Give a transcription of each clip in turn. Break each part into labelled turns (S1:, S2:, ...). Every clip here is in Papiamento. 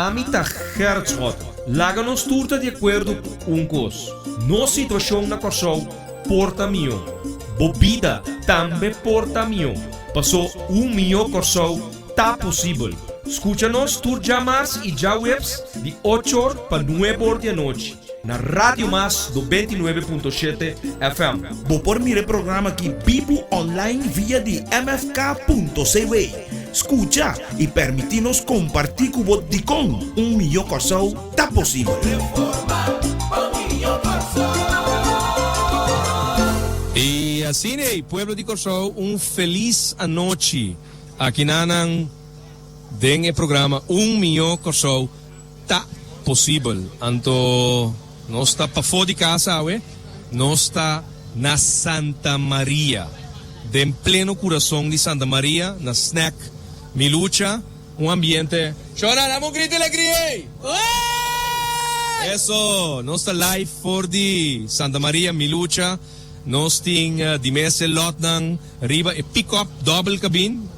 S1: Ami ta Gerrit Schotte. Laga nos tur ta di akuerdo ku un kos, nos situashon na Kòrsou por ta mihó. Bo bida tambe por ta mihó, pasó un mihó Kòrsou ta posibel. Skucha nos tur djamars i djaweps di ocho or pa nuebe or di anochi na Radio Mas 99.7 FM.
S2: Bo por mira e programa aki bibu online via di mfk.cw. Skucha i permití nos kompartí ku bo dikon un mihó Kòrsou ta posibel.
S1: I asina ei, pueblo di Kòrsou, un felis anochi. Aki nanan den e programa Un Mihó Kòrsou Ta Posibel. Anto nos ta pafó di kas awe, nos ta na Santa Maria, den pleno kurason di Santa Maria, na Snack Mi Lucha, un ambiente. Shona, dame un grito di alegria ey! Eso! Nos ta live for di Santa Maria, Mi Lucha. Nos tin di mes e lotnan riba e pick-up dobbel cabin.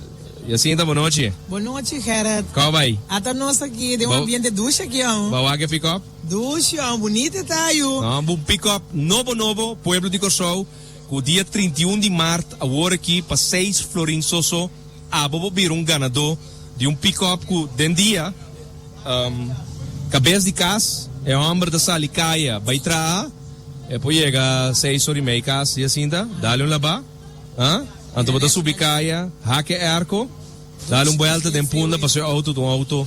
S1: Jacinta, bonochi.
S3: Bonochi, Gerrit.
S1: Cómo bai?
S3: Ata nos aki den un ambiente dushi aki, aun.
S1: Bo a wak e pick-up?
S3: Dushi, aun. Bunita e ta, yu.
S1: No, un pick-up nobo nobo, pueblo di Corsou, cu dia 31 di maart awor aki pa seis florin soso abo bo bira un ganadó di un pick-up cu den dia, cabes di cas, e homber ta sali caya bai traha. E por yega seis or i mei kas, Jacinta. Dale un labá, ha? Anto bo ta subi kaya, hak e airco, dale un buelta den punda pasobra e auto ta un auto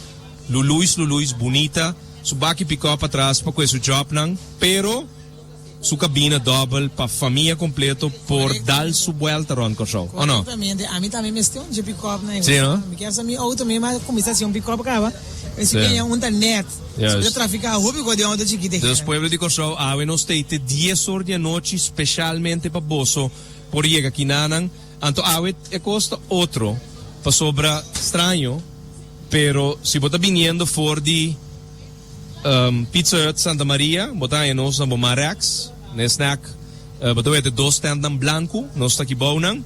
S1: luluis luluis, bunita, su baki pickup atras pa kue su jobnan, pero su cabina dobbel pa famia completo por dal su buelta rond Kòrsou, o no?
S3: Correctamente, ami tambe mester un dje pickup na e
S1: Sí, no?
S3: Mi kier sa mi auto mi a cuminsa haci un pickup caba, pero si peña un ta net.
S1: Juist.
S3: Ta trafica hopi cu den auto chikito.
S1: Dus pueblo di Kòrsou, awe nos ta te dies or di anochi specialmente pa boso por yega kinanan. Anto awe e kos ta otro, pasobra straño, pero si bo ta biniendo for di Pizza Hut Santa Maria, bo ta haña nos na bo man rechts, na e snack, bo ta wete dos tentnan blanku, nos ta aki bou nan.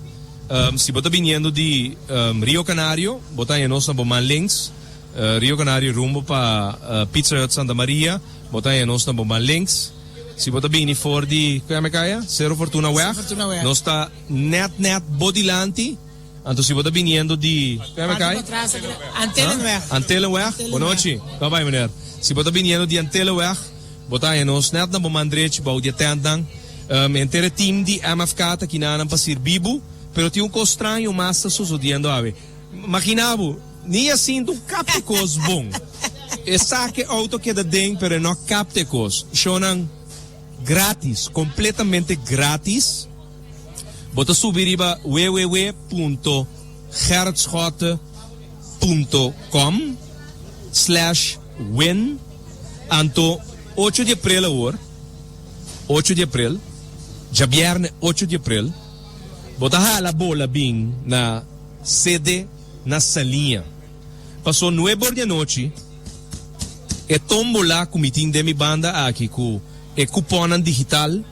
S1: Si bo ta biniendo di Rio Canario, bo ta haña nos na bo man links. Rio Canario rumbo pa Pizza Hut Santa Maria, bo ta haña nos na bo man links. Si bo ta bini for di, ku yama e kaya? Cerro Fortuna Weg, nos ta net net bo dilanti. Anto si bo ta biniendo di, ku yama e kaya?
S3: Antillenweg.
S1: Antillenweg, bonochi, bye bye meneer. Si bo ta biniendo di Antillenweg, bo ta haña nos net na bo man drechi bou di e tentnan. Henter e team di MFK ta kinanan pa sirbi bo, pero tin un kos straño mas ta sosodiendo awe. Magina bo, ni a sinti un kapte kos bon. E sa ke outo keda den pero e no kapte kos. Shownan gratis, kompletamente gratis. Bo ta subi riba www punto gerritschotte punto com slash win anto ocho di aprel awor, ocho di aprel, djabierne ocho di aprel, bo ta hala bola bin na. Sede na Saliña. Paso nuebe or di anochi, e tombola cu mi tin den mi banda aki cu e cuponnan digital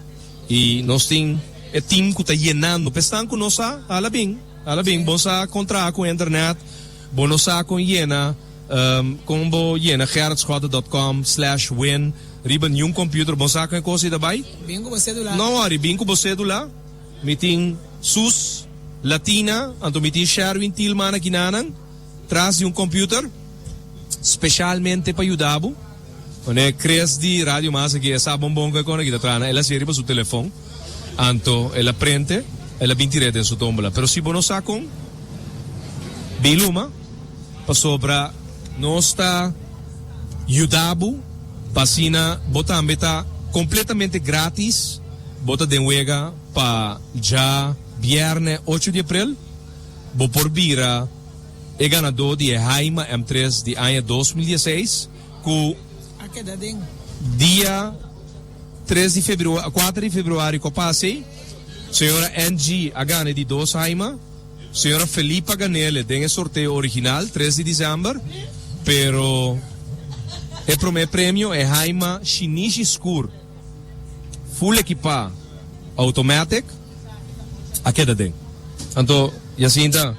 S1: y nos tin e team cu ta yenando. P'esnan cu no sa, hala bin, hala bin. Bo sa con traha cu internet, bo no sa con yena, con bo yena gerritschotte dot com slash win riba niun computer. Bo sa con e cos ei ta bay?
S3: Bin cu bo cedula.
S1: No worry, bin cu bo cedula. Mi tin sus. Latina, anto mi tin Sherwin Tielman aki nanan, tras di un computer, specialmente pa yuda bo. Wanneer Chris di Radio Mas aki e sa bon bon cu e con aki ta traha nan, el a hacié riba su telefon, anto el a prente, el a bin tir'é den su tombola. Pero si bo no sa con, bin luma, pasobra nos ta yuda bo pa asina bo tambe ta completamente gratis, bo ta den wega pa dja. Bierne ocho di aprel bo por bira e ganadó di e Haima M tres di aña 2016 ku
S3: A keda den.
S1: Dia tres di februari, kuater di februari ku a pasa ei, señora NG a gana e di dos Haima, señora Felipa gan'ele den e sorteo original tres di december, pero e promé premio e Haima Shinichi Skur full ekipá automatic. A keda den. Anto, Jacinta,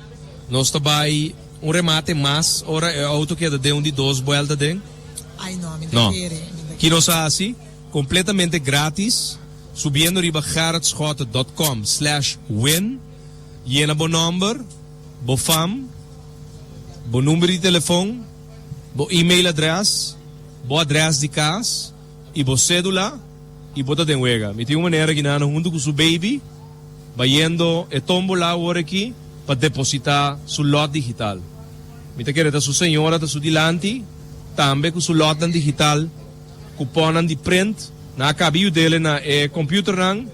S1: nos ta bai. un remate mas ora e auto keda den un di dos buelta den?
S3: Ai no, mi ta kere, mi ta
S1: Ki nos a hasi? Completamente gratis, subiendo riba gerritschotte dot com slash win, yena bo nomber, bo fam, bo number di telefon, bo email adres, bo adres di cas y bo cedula y bo ta den wega. Mi tin un manera guinano hunto cu su baby bayendo e tombola awor aki pa deposita su lot digital. Mi ta kere ta su señora ta su dilanti tambe cu su lotnan digital. Kuponnan di print nan a kabi yudele na e computernan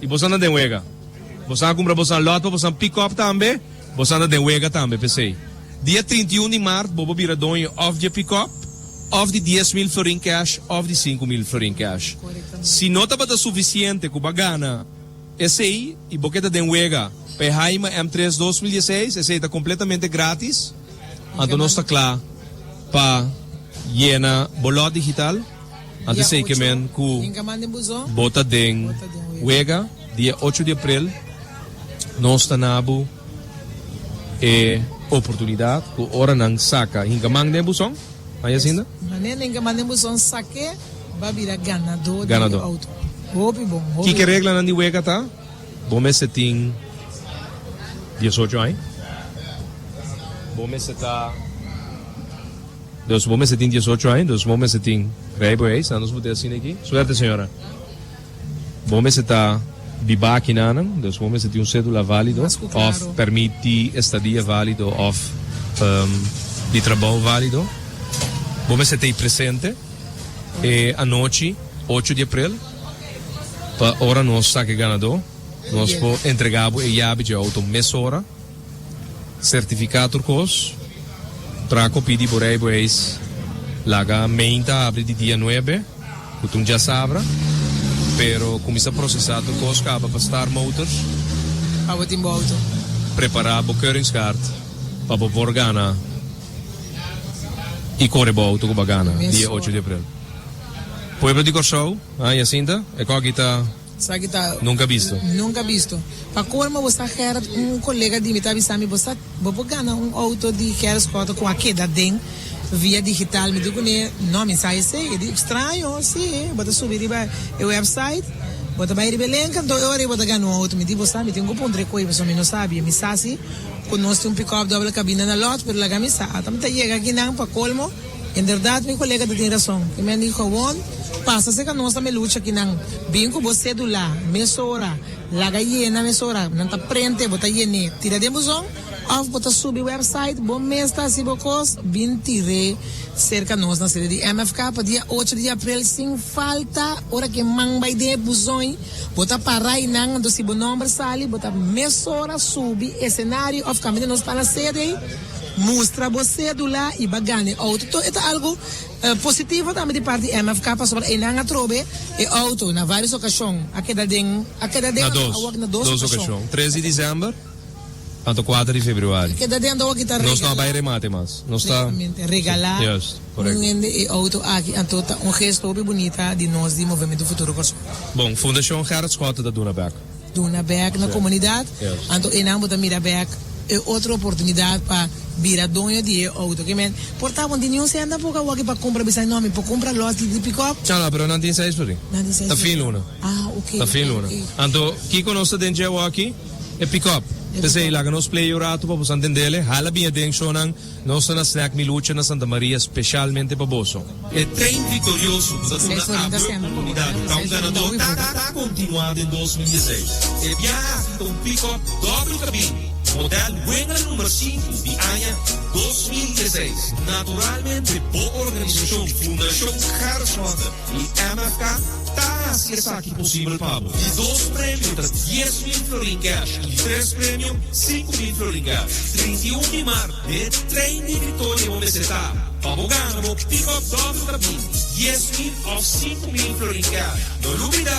S1: y bosan ta den wega. Bosan a cumpra bosan lot pa bosan pick up tambe, bosan ta den wega tambe p'esey. Dia 31 di maart bo por bira doño of dje pick up of di 10,000 florin cash of di 5,000 florin cash. Si no tabata suficiente cu bo a gana esey y bo ke ta den wega pa e Haima M3 2016, esey ta completamente gratis. Anto nos ta kla pa yena bo lòt digital. Anto esei ke men ku bo ta den wega dia ocho di aprel. Nos ta na bo e oportunidat ku ora nan saka hinka man den e buzon. Ai asinda?
S3: Manera nan hinka man den buzon sake ba bira ganadó di e outo. Hopi bon, hopi bon.
S1: Kiko e reglanan di wega ta? Bo mester tin diesocho aña. Bo mester ta, dus bo mester tin diesocho aña, dus bo mester tin rijbewijs. Nan nos por asina aki. Suerte señora. Bo mester ta biba aki nanan, dus bo mester tin un cédula válido of permit di estadia válido of di trabou válido. Bo mester ta ei presente e anochi ocho di april. Pa ora nos sa ke ganadó, nos por entregá bo e yabi dje outo mesora, sertifiká tur kos, traha kopia di bo rijbewijs, laga meinta habri di dia nuebe, ku ta un djasabra, pero kuminsá prosesá tur kos kaba pa Star Motors.
S3: Pa bo tin bo outo.
S1: Prepará bo keuringskaart pa bo por gana i kore bo outo ku bo a gana dia ocho di aprel. Pueblo di Kòrsou. Ah, Jacinta, e koki ta
S3: Esaki ta
S1: nunca bisto.
S3: Nunca bisto. Pa colmo bo sa Gerrit, un colega di mi ta bisa mi bo sa bo por gana un auto di Gerrit Schotte cu a keda den via digital. Mi di cune no mi sa esey. E di extraño si bo ta subi riba e website bo ta bay riba e link anto e ora ey bo ta gana un auto. Mi di bo sa mi tin cu puntra e coy pasobra mi no sabia. Mi sa si cu nos tin un pick up doble cabina na lot pero laga mi sa. Ata mi ta yega akinan pa colmo. Inderdat mi kolega ta tin rason. E men di gewon pasa serka nos ta melucha kinan. Bin ku bo sedula mesora, laga yena mesora, nan ta prente bo ta yen'é tira den buzon òf bo ta subi website bo mes ta hasi bo kos bin tir'é serka nos na sede di MFK pa dia ocho di aprel sin falta ora ke man bai den e buzon bo ta para einan anto si bo nòmber sali bo ta mesora subi esenario òf kaminda nos ta na sede ei. Mustra bo cedula y ba gana e auto. To e ta algo positivo tambe di parti MFK pasobra einan atrobe e auto na varios ocasion a keda den a keda den
S1: Na dos.
S3: awor na dos
S1: Dos
S3: ocasion.
S1: ocasion. Tres di december anto cuater di februari.
S3: A keda den anto awor kita
S1: Nos no a
S3: regala.
S1: bay remate mas. Nos ta
S3: Exactamente, regala
S1: Juist, correcto.
S3: un hende e auto aki anto ta un gesto hopi bunita di nos di Movemento Futuro Corsou.
S1: Bon, Fundacion Gerrit Schotte ta duna bek.
S3: Duna bek na komunidat, anto einan bo ta mira bek e otro oportunidat pa bira doño di e outo. Ke men por ta bo no tin niun sèn tampoko awoki pa kumpra, bisa no mi por kumpra lòt di pikòp.
S1: No, no, pero nan tin seis florin.
S3: Nan tin seis
S1: Ta fin luna.
S3: Ah, oke.
S1: Ta fin luna. Anto kiko nos ta den dje awoki? E pikòp. P'esei laga nos play un ratu pa boso entendele. Hala bin aden shownan. Nos ta na Snack Mi Lucha na Santa Maria specialmente pa boso. E trein victorioso cu ta duna abo e oportunidad di ta un ganador ta continua den 2016. E biaha aki ta un pick-up doble cabin, model Winger number sinku di aña 2016. Naturalmente bo organisacion Fundacion Gerrit Schotte y MFK ta haci esaki posibel pa bo. Di dos premio ta 10,000 florin cash y di tres premio 5,000 florin cash. 31 di maart den e trein di Victoria bo mester ta pa bo gana bo pick-up doble ta bin 10,000 of 5,000 florin cash. No lubida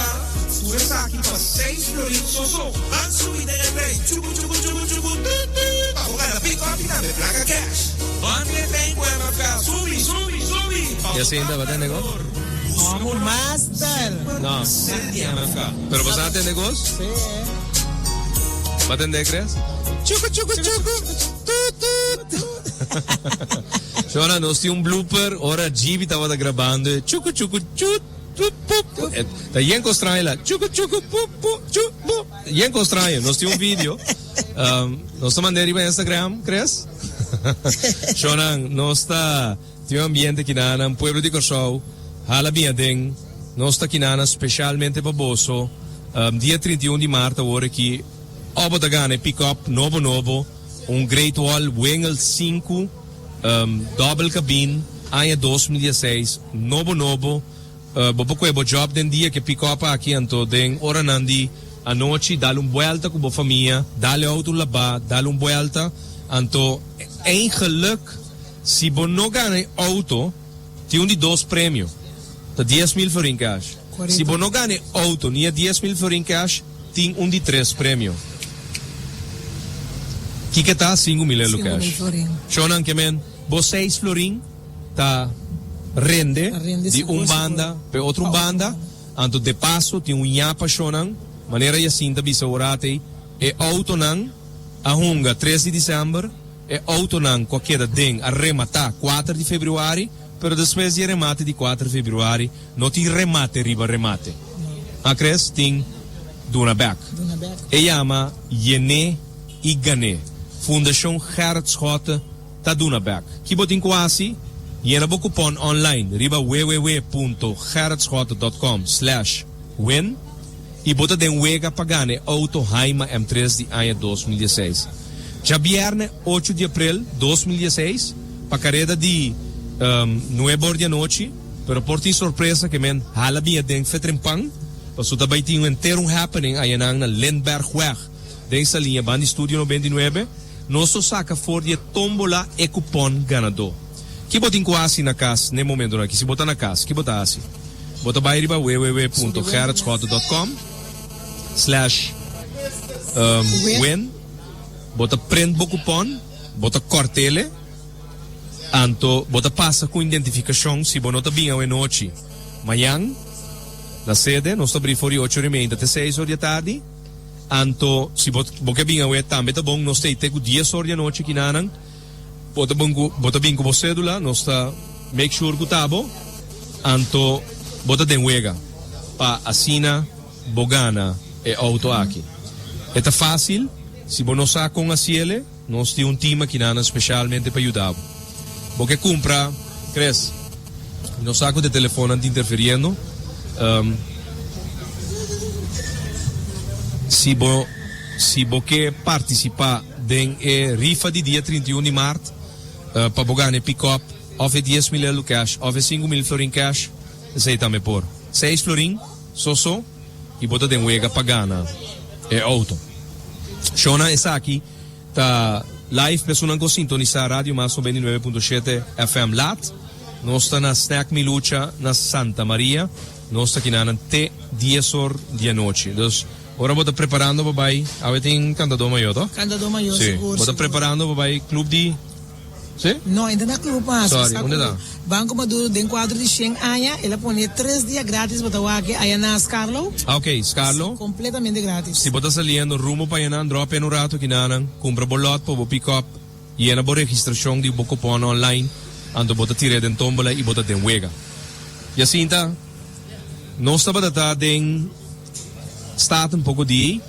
S1: tur esaki pa seis florin so so. Ban subi den e trein chuku chuku chuku chuku tut tut pa bo gana pick-up y tambe placa cash. Ban den e trein cu MFK subi subi subi pa bo ta un ganador. Busca bo
S3: Master!
S1: No. Pero bo sa tende kos?
S3: Sí.
S1: Bo a tende, Chris? Chuku chuku chuku tut tut. Shona, nos tin un blooper ora Gibi tabata grabando e chuku chuku chut pup pup. Ta yen cos straño la chuku chuku pup pup chu pup. Yen cos straño. Nos tin un video. Nos ta mand'é riba Instagram, Chris? Shona, nos ta tin un ambiente kinanan, pueblo di Kòrsou, hala bin aden. Nos ta kinanan specialmente pa boso. Dia 31 di maart awor aki. Of bo ta gana e pick-up nobo nobo, un Great Wall Wingel sinku, dobbel cabin, aña 2016, nobo nobo. Bo por kohe bo job den dia ku e pick-up aki, anto den oranan di anochi dal un buelta ku bo famia, dal e auto un labá, dal un buelta, anto eigenlijk si bo no gana e auto, Tin un di dos premio, ta 10,000 florin cash. Si bo no gana e auto ni e 10,000 florin cash, tin un di tres premio. Kiko ta 5,000 euro cash? Shownan ke men, bo seis florin ta rende di un banda pa e otro banda, anto de paso tin un ñapa shownan, manera Jacinta bisa oratey, e autonan a hunga tres di december, E autonan cu a keda den a remata kuater di februari, pero despues di e remate di kuater februari no tin remate riba remate. A crees? Tin duna bek. E yama Yené y Gané. Fundacion Gerrit Schotte ta duna bek. Ki bo tin cu haci? Yena bo cupon online riba www punto gerritschotte dot com slash win. I bo ta den wega pa gana e outo Haima M tres di aña 2016. Djabièrnè ocho di aprel 2016 pa kareda di nuebe or di anochi, pero por tin sorpresa ke men hala bin aden fetrempan, paso ta bai tin un henter un happening ayanan na Lindberghweg den Saliña banda di Studio 99. Nos lo saka for di e tombola e kupòn ganadó. Ki bo tin ku hasi na kas n'e momentonan aki? Si bo ta na kas, ki bo ta hasi? Bo ta bai riba www punto gerritschotte dot com slash win, bo ta print bo kupòn, bo ta kòrt'ele, anto bo ta pasa ku identifikashon si bo no ta bin awenochi. Mañan na sede nos ta bri for di ocho ora i meinta te seis ora di atardi, anto si bo bo ke bin awe tambe ta bon, nos ta ei te ku dies ora di anochi kinanan. Bo ta bon ku bo ta bin ku bo cédula, nos ta make sure ku ta bo, anto bo ta den wega pa asina bo gana e auto aki. E ta fácil, si bo no sa kon hasiele, nos tin un team akinanan specialmente pa yuda bo. Bo ke kumpra, Chris, mi no sa ku te telefonnan ta interferiendo, si bo si bo ke participa Den e rifa di dia 31 di maart pa bo gana e pick-up of e 10,000 euro cash of e 5,000 florin cash, esey tambe por. Seis florin so so y bo ta den wega pa gana e auto. Shona esaki ta live pa esunnan cu sintonisa Radio Mas 99.7 FM laat. Nos ta na Snack Milucha na Santa Maria. Nos ta kinanan te dies or di anochi. Dus. Ora bo ta preparando pa bai, awe tin Cantadó Mayó, toh?
S3: Cantadó Mayó,
S1: Sí.
S3: sigur,
S1: Bo ta
S3: sigur.
S1: preparando pa bai club di, sí?
S3: No, e ta na club mas.
S1: Sorry,
S3: Sa
S1: unda
S3: cu
S1: ta?
S3: Banco Maduro den cuadro di shen aña, el a pone tres dia gratis bo ta wak aya na Scarlo.
S1: Ah, ok, Scarlo.
S3: Sí, completamente gratis.
S1: Si bo ta saliendo rumbo pa ayanan, drop in un rato kinanan, cumpra bo lot pa bo pick up, yena bo registracion di bo cupon online, anto bo ta tir'é den tombola y bo ta den wega. Jacinta, nos tabata ta den. Staten poko di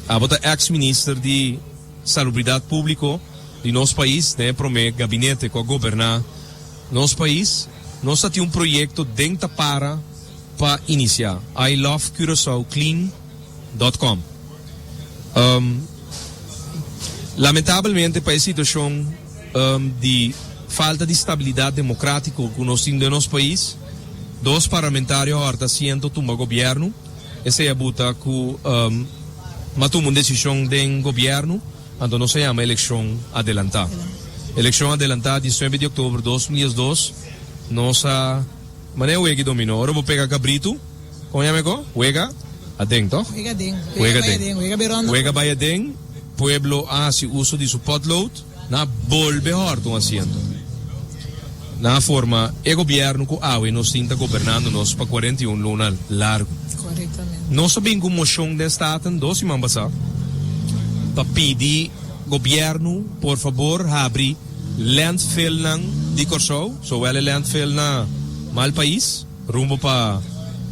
S1: abo ta ex minister di Salubridad Publico di nos pais den e prome gabinete cu a goberna nos pais. Nos ta tin un proyecto den ta para pa inicia, I love Curaçao clean dot com. Lamentablemente pa e situacion di falta di stabilidad democratico cu nos tin den nos pais, dos parlamentario a horta asiento tumba gobierno. Esey a buta cu m'a tuma un decision den gobierno, anto nos a yama eleccion adelanta. Eleccion adelanta 19 di october 2012, nos a manera wega y domino. Ora bo pega cabrito. Kon yama e ko? Wega aden, toch?
S3: Wega aden.
S1: Wega
S3: Wega bai
S1: aden.
S3: aden. Wega bai ronda.
S1: Wega bai aden. Pueblo a hasi uso di su potlood. Nan a bolbe hòrta un asiento. Nan a forma e gobièrnu ku awe nos tin ta gobernando nos pa 41 luna largu.
S3: Korektamente.
S1: Nos a bin ku un moshon den Staten dos siman pasá pa pidi gobièrnu por fabor habri. landfillnan di Kòrsou, zowel e landfill na Malpais, rumbo pa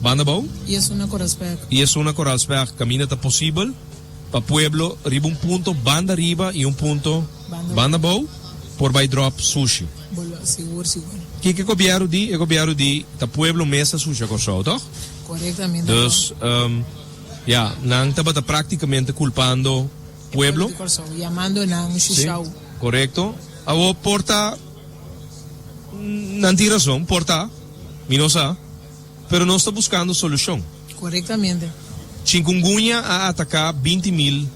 S1: Bandabou.
S3: I esun na Koralsberg.
S1: I esun na Koralsberg kaminda ta posibel pa pueblo riba un punto banda riba i un punto banda bou por bai drop sushi.
S3: Sigur, sigur.
S1: Kiko e gobièrnu di? E gobièrnu di ta pueblo mes ta susha Kòrsou, tòg?
S3: Korektamente.
S1: Dus, ya, nan tabata praktikamente kulpando pueblo.
S3: E pueblo di Kòrsou, yamando nan shushou.
S1: Si, korekto. Awor por ta nan tin rason, por ta, mi no sa, pero nos ta buskando solushon.
S3: Korektamente.
S1: Chikungunya a ataká 20 mil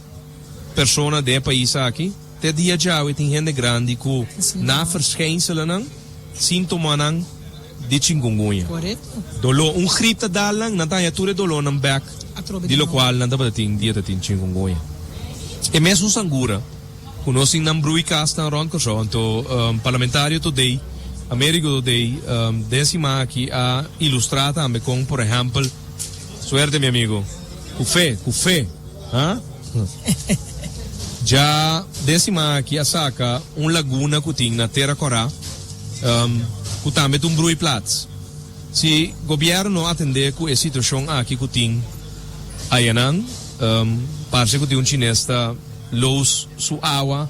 S1: persona den e pais aki. Te dia djawe tin hende grandi ku na verschijnselennan, síntomanan di chikungunya. Doló, un grip ta dal nan, nan ta haña tur e dolónan bèk
S3: Atrobe
S1: di
S3: di nobo.
S1: Lokual nan tabata tin dia ta tin chikungunya. E mesun sangura ku nos tin nan broeikasnan rònt Kòrsou, anto parlamentario Thodé, Amerigo Thodé, den siman aki a ilustrá tambe kon, por ehèmpel, Suerte mi amigo. Ku fe, ku fe. Ha? Dja den siman aki a saka un laguna ku tin na Tera Kòrá, ku tambe ta un broeiplaats. Si gobièrnu no atendé ku e situashon aki ku tin ayanan, parse ku tin un chines ta lous su awa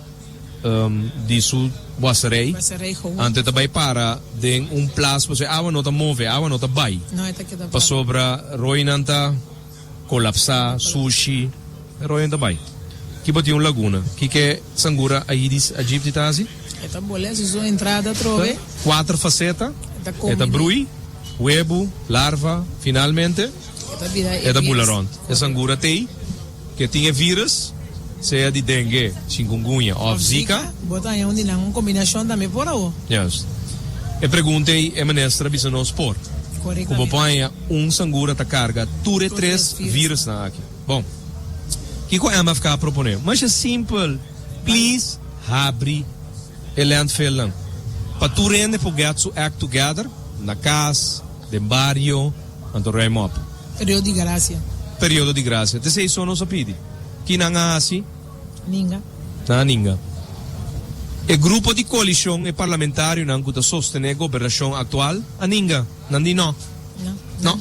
S1: di su waserei, anto e ta bai para den un plas pasobra e awa no ta move, e awa no ta bai, pasobra roinan ta kolapsá, sushi, e roinan ta bai. Ki bo tin un laguna, kiko sangura Aedes aegypti ta hasi?
S3: E ta bole hasi su entrada atrobe.
S1: Kuater faseta, e ta brui, webu, larva, finalmente e ta bula rònt. E sangura t'ei. Ke tin e virus, sea di dengue, chikungunya òf zika.
S3: Bo ta haña un di nan, un kombinashon tambe por awo?
S1: Juist. E pregunta ei e minister a bisa nos por.
S3: Korektamente.
S1: Ku bo por haña un sangura ta karga tur e tres virusnan aki. Bon. Kiko MFK a proponé? Masha simpel. Please habri e landfillnan pa tur hende por get su act together na kas, den bario, anto ruim op.
S3: Periodo di gracia.
S1: Periodo di gracia. T'esei so nos a pidi. Ki nan a haci?
S3: Ninga.
S1: Nan a ninga. E grupo di coalicion, e parlamentarionan cu ta sostene e gobernacion actual, a ninga. Nan di no.
S3: No.
S1: No.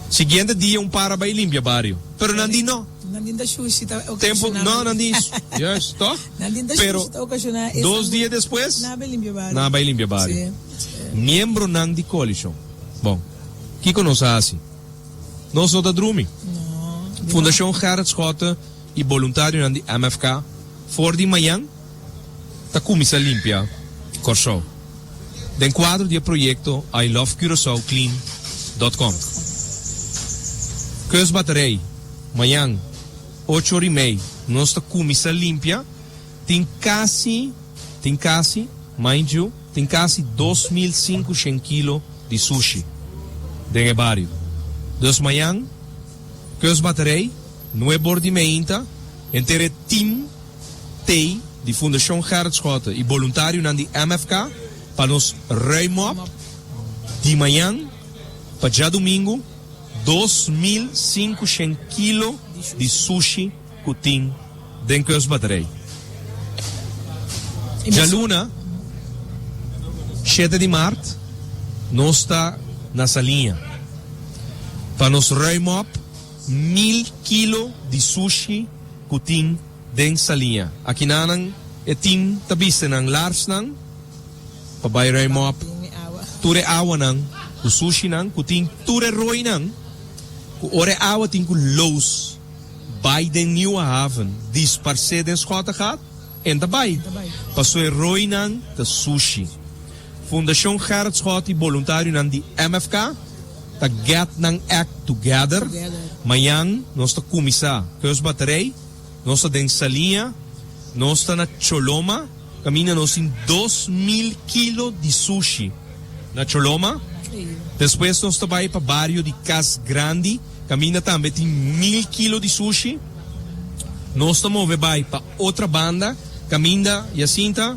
S1: Siguiente dia un para bay limpia bario. Pero nan di no.
S3: Nan di ta shushi ta
S1: Tempo,
S3: ocasiona.
S1: no, nan di, juist, toch?
S3: Nan di ta
S1: Pero
S3: shushi ta ocasiona e
S1: dos
S3: sangu.
S1: dia despues,
S3: Nan a bay limpia bario.
S1: nan a bay limpia bario.
S3: Si.
S1: Miembronan di coalicion. Bon. Kiko nos a hasi? Nos no ta drumi. Fundashon Gerrit Schotte i boluntarionan di MFK for di mañan ta kuminsá limpia Kòrsou den kuadro di e proyekto I Love Curaçao Clean dot com. Kustbatterij, mañan ocho or i mei nos ta kuminsá limpia. Tin kasi, tin kasi, mind you, tin kasi 2500 kilo di sushi den e bario. Dus mañan, Kustbatterij, nuebe or di meinta, henter e team t'ei di Fundashon Gerrit Schotte i boluntarionan di MFK pa nos ruim op di mañan pa djadumingu 2500 kilo di sushi ku tin den Kustbatterij. Djaluna, shete di mart, nos ta na Saliña pa nos ruim op 1000 kilo di sushi ku tin den Saliña. Akinanan e tim ta biste nan larsnan pa bai ruim op tur e awanan ku sushinan ku tin tur e rooinan ku ora e awa tin ku loos Bai den Nieuwe Haven, disparsé den Schottegat, en ta bai. Paso e rooinan ta sushi. Fundashon Gerrit Schot i boluntarionan di MFK ta get nan act together. Mañan nos ta kuminsá Kustbatterij, nos ta den Saliña, nos ta na Choloma, kaminda nos tin 2000 kilo di sushi na Choloma. Despues nos ta bai pa bario di Kas Grandi. Kaminda tambe tin 1000 kilo di sushi. Nos ta move bai pa otra banda. Kaminda, Jacinta,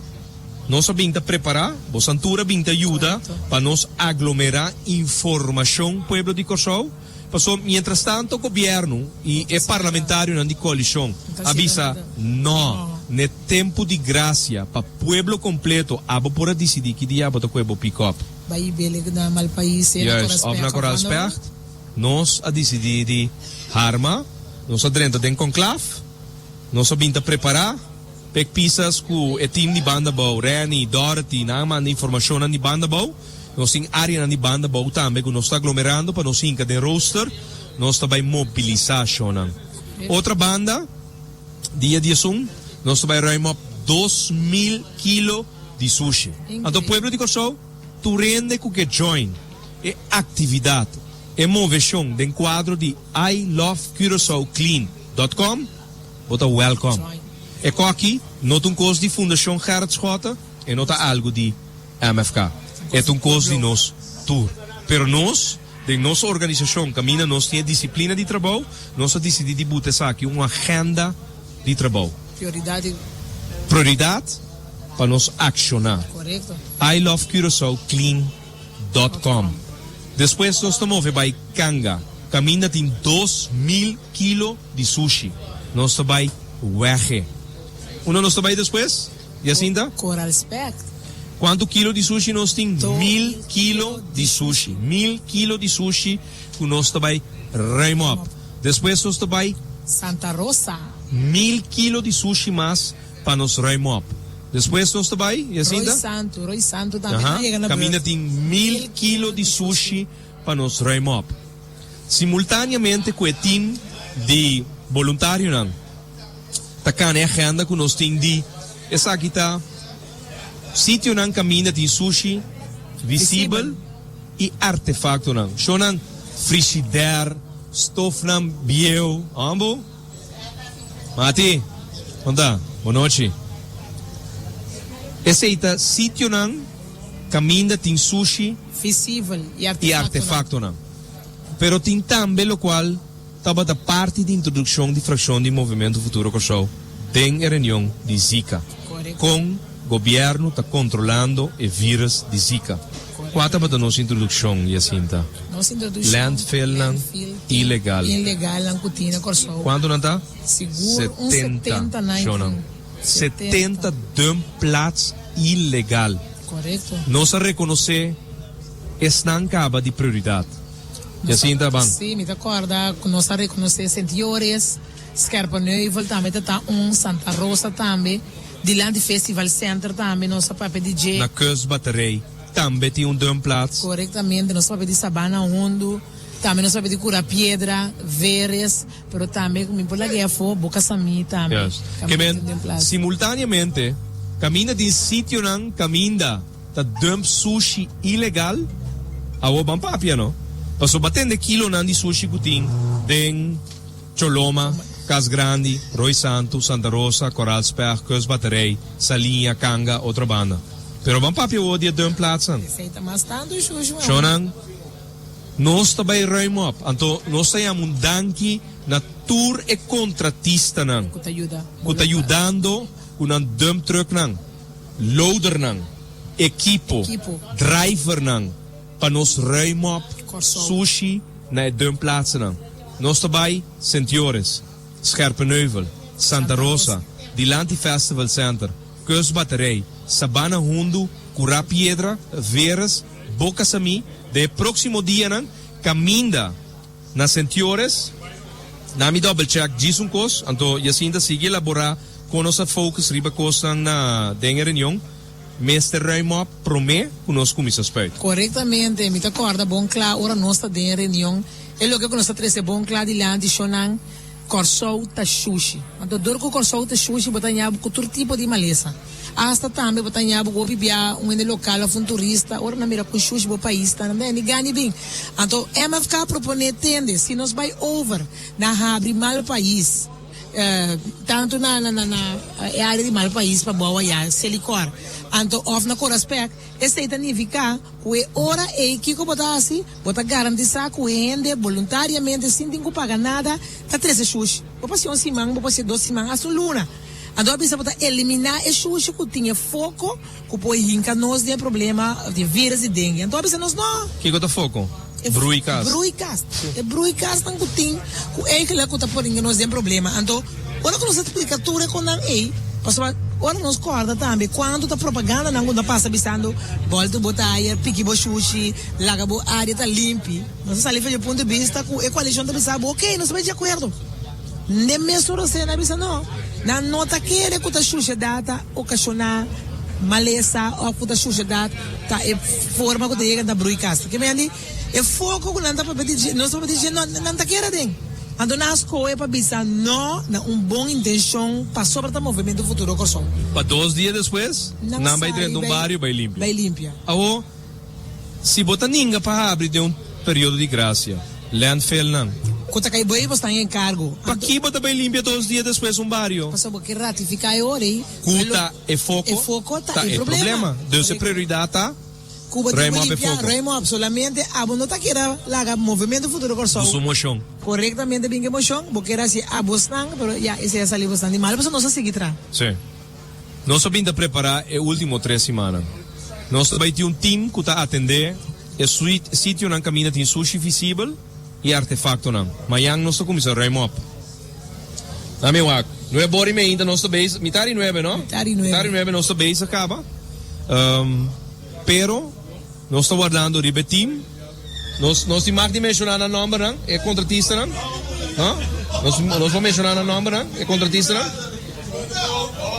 S1: nos a bin ta prepará, bo santura a bin ta yuda pa nos aglomerá informashon pueblo di Kòrsou. Paso mientrastanto gobièrnu i e parlamentarionan di koalishon a bisa no. N'e tempu di grasia pa pueblo kompleto abo por a disidí ki dia abo ta kohe bo pick-up.
S3: Bai bele na Malpais, sea na
S1: Juist, of na
S3: Koral
S1: Koral
S3: Specht of
S1: Specht. Nos a disidí di harma, nos a drenta den konklaf, nos a bin ta prepará p'e pisas ku e tim di Banda Bou, Renny, Dorothy, nan a manda informashonnan di Banda Bou. Nos tin áreanan di Banda Bou tambe ku nos ta aglomerando pa nos hinka den rooster. Nos ta bai mobilisá shonnan. Otra banda. Dia 11 nos ta bai ruim op 2000 kilo di sushi. Anto pueblo di Kòrsou tur hende ku ke join e aktividat, e moveshon den kuadro di I love Curaçao Clean dot com bo ta wèlkòm. E kòki no ta un kos di Fundashon Gerrit Schotte, e no ta algu di MFK. E ta un kos di nos tur. Pero nos. Den nos organisashon kaminda nos tin e disiplina di trabou, nos a disidí di buta esaki un agenda di trabou.
S3: Prioridat di.
S1: Prioridat pa nos akshoná.
S3: Korekto.
S1: I love Curaçao clean dot com. Despues nos ta move bai Kanga, kaminda tin 2000 kilo di sushi. Nos ta bai wège. Unda nos ta bai despues? Jacinta?
S3: Coral Spect.
S1: Cuanto kilo di sushi nos tin? 1000 kilo di sushi. 1000 kilo di sushi cu nos ta bay ruim op. Despues nos ta bay.
S3: Santa Rosa.
S1: 1000 kilo di sushi mas pa nos ruim op. Despues nos ta bay, Jacinta?
S3: Rooi Santo. Rooi Santo tambe ta yega na beurt.
S1: Caminda tin 1000 kilo di sushi pa nos ruim op. Simultaneamente cu e team di boluntarionan. Ta cana e agenda cu nos tin di esaki ta sitionan caminda tin sushi visibel y artefactonan. Shownan frigidair, stofnan bieu, ambo? Mati, con ta? Bonochi. Esey ta sitionan caminda tin sushi
S3: Visibel y
S1: y artefactonan. Pero tin tambe locual. Tabata parti di introdukshon di frakshon di Movementu Futuro Kòrsou den e reunion di Zika. Kon gobièrnu ta kontrolando e vírus di Zika? Kua tabata nos introdukshon, Jacinta? Landfillnan ilegal. Kuantu nan ta? 70, shownan. 70 dumplaats ilegal. Nos a rekonosé esnan kaba di prioridat. Jacinta ban.
S3: Sí, mi ta kòrda ku nos a rekonosé Sint Joris, Scherpenheuvel tambe ta ta un, Santa Rosa tambe, dilanti Festival Center tambe nos a papia di dje.
S1: Na Kustbatterij tambe tin un dumplaats.
S3: Korektamente, nos a papia di Sabana Hundu, tambe nos a papia di Kura Piedra, Veres, pero tambe ku mi por lag'é afó, Boca Samí tambe.
S1: Juist. Ke men, simultaneamente, kaminda tin sitionan kaminda. Ta dump sushi ilegal? Awor ban papia no. Pasobra ba tende kilonan di sushi ku tin den Choloma, Cas Grandi, Rooi Santu, Santa Rosa, Koraal Specht, Kust Batterij, Saliña, Kanga, otro banda. Pero ban papia awor di e dumpplaatsen.
S3: Esei ta mas tantu shushi man.
S1: Shownan, nos ta bai ruim op. Anto nos ta yama un danki na tur e kontratistanan
S3: Ku ta yuda.
S1: ku ta yudando ku nan dumptrucknan. Loadernan, ekipo, drivernan pa nos ruim op sushi na e dumpplaatsennan. Nos ta bai Sint Joris, Scherpenheuvel, Santa Rosa, dilanti Festival Center, Kustbatterij, Sabana Hundu, Curá Piedra, Veres, Boca Samí den e próksimo dianan kaminda. Na Sint Joris, na mi double check djis un kos, anto Jacinta sigui elabora kon nos a focus riba kosnan na den e reunion, mester ruim op prome ku nos kuminsa spuit.
S3: Korektamente, mi ta kòrda bon kla ora nos ta den e reunion, e loke ku nos ta trese bon kla dilanti shownan, Kòrsou ta shushi. Anto dor ku Kòrsou ta shushi bo ta ña bo ku tur tipo di malesa. Asta tambe bo ta ña bo ku hopi bia un hende lokal òf un turista ora nan mira kon shushi bo pais ta nan ta hende gani bin. Anto MFK a proponé tende si nos bai over na habri mal pais tantu na na na e área di mal pais pa bou ayá Selikor anto òf na Koraspek esei ta nifiká Ku e ora ei kiko bo ta hasi? Bo ta garantisá ku e hende boluntariamente sin tin ku paga nada ta trese shushi. Bo por hasi un siman, bo por hasi dos siman, hasta un luna. Anto a bisa bo ta eliminá e shushi ku tin e foko ku por hinka nos den e problema di virus di dengue. Anto a bisa nos no.
S1: Kiko ta foko? Broeikas.
S3: Broeikas. E broeikasnan ku tin ku eigenlijk ku ta por hinka nos den problema. Anto ora ku nos a splika tur e konan ei. Pasobra ora nos kòrda tambe kuantu ta propagandanan ku ta pasa bisando bòltu bo tayer, piki bo shushi, laga bo área ta limpi. Nos a sali for di e punto di bista ku e koalishon ta bisa bo ok, nos ta bai di akuerdo. Den mesun rosé nan a bisa no, nan no ta kere ku ta shushedat ta okashoná malesa òf ku ta shushedat ta e forma ku ta yega ta brui kas. Ke men di e foko ku nan ta papia di dje, nos ta papia di dje, no, nan ta kere aden. Anto nan a skohe pa bisa no na un bon intenshon pasobra ta Movementu Futuro Kòrsou.
S1: Pa dos dia despues, nan bai drenta un bario bai limpia.
S3: Bai limpia.
S1: Awo, si bo ta ninga pa habri den un periodo di grasia, landfillnan.
S3: Ku ta kai bai bo sta en enkargo.
S1: Paki bo ta bai limpia dos dia despues un bario?
S3: Pasobra bo ke ratifiká e ora ei.
S1: Ku ta e foko?
S3: E foko ta e problema.
S1: Dus e prioridat ta.
S3: Ku bo tin ku limpia, ruim op. Solamente abo no ta keda laga Movimiento Futuro Kòrsou.
S1: Ku su moshon.
S3: Korektamente bin ku e moshon. Bo keda hasi abosnan, pero ya esei a sali bosnan di mal pasobra nos a sigui traha.
S1: Sí. Nos a bin ta prepará e último tres simannan. Nos ta bai tin un tim ku ta atendé e sitionan kaminda tin sushi visibel i artefaktonan. Mañan nos ta kuminsá ruim op. Dame wak. Nuebe ora i meinta nos ta bezig, mitar i nuebe no?
S3: Mitar i nuebe.
S1: Mitar i nuebe nos ta bezig kaba. Pero nos ta wardando riba e team. Nos nos tin mag di menshoná nan nòmbernan, e kontratistanan? No? Nos nos por menshoná nan nòmbernan, e kontratistanan?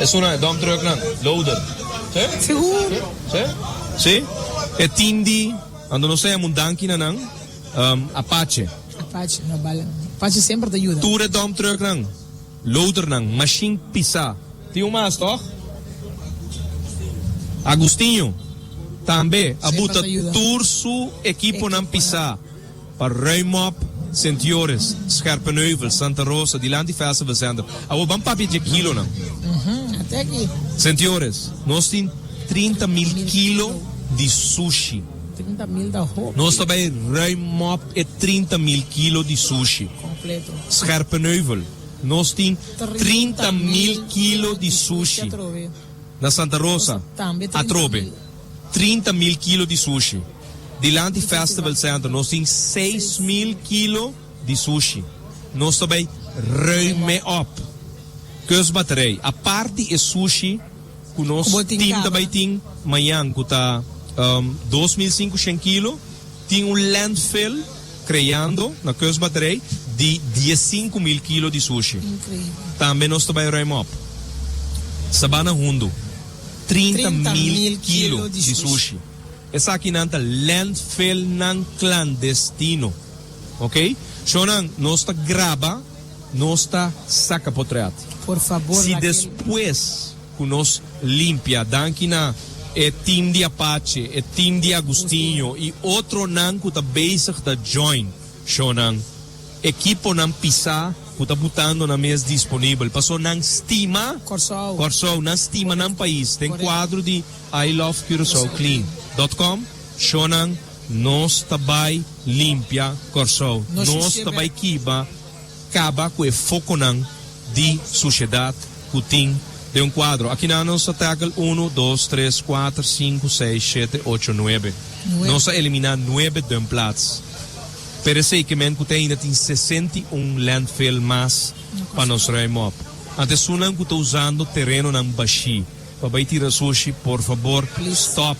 S1: Esunnan, e dump trucknan, loader. Sí?
S3: Sigur.
S1: Sí? Sí? E team di, anto nos ta yama un danki na nan, Apache.
S3: Apache, no bala. Apache semper ta yuda.
S1: Tur e dump trucknan, loadernan, mashin pisá. Tin un mas, tòg? Agustinho tambe a buta tur su ekiponan pisá pa ruim op Sint Joris, Scherpenheuvel, Santa Rosa, dilanti Festival Center. Awor ban papia dje kilonan. Sint Joris, nos tin 30,000 kilo di sushi. Nos ta bai ruim op e 30,000 kilo di sushi. Scherpenheuvel. Nos tin 30,000 kilo di sushi na Santa Rosa, atrobe 30,000 kilo di sushi. Dilanti Festival Center nos tin 6,000 kilo di sushi. Nos ta bai ruime op. Kustbatterij, apart di e sushi ku nos tim ta bai tin mañan ku ta 2,500 kilo, Tin un landfill creando na Kustbatterij di 15,000 kilo di sushi. Tambe nos ta bay ruim op. Sabana Hundu, 30,000 kilo di sushi. Esakinan ta landfillnan clandestino. Ok? Shownan, nos ta graba, nos ta saca potret. Si despues. Ku nos limpia. Danki na e team di Apache, e team di Agustinho i otronan ku ta bezig ta join shownan. Ekiponan pisá ku ta butando nan mes disponibel paso nan stima
S3: Kòrsou.
S1: Kòrsou, nan stima nan pais. Den kuadro di I love Curaçao Clean dot com shownan nos ta bai limpia Kòrsou. Nos ta bai kiba. Kaba ku e fokonan di sushedat ku tin den un kuadro. Akinan nos ta tackle unu, dos, tres, kuater, sinku, seis, shete, ocho, nuebe. Nos a eliminá nuebe dumplaats. Pero esei ke men ku te ainda tin 61 landfill mas pa nos ruim op. Anto esunnan ku ta usando terenonan bashí pa bai tira sushi, por fabor stop.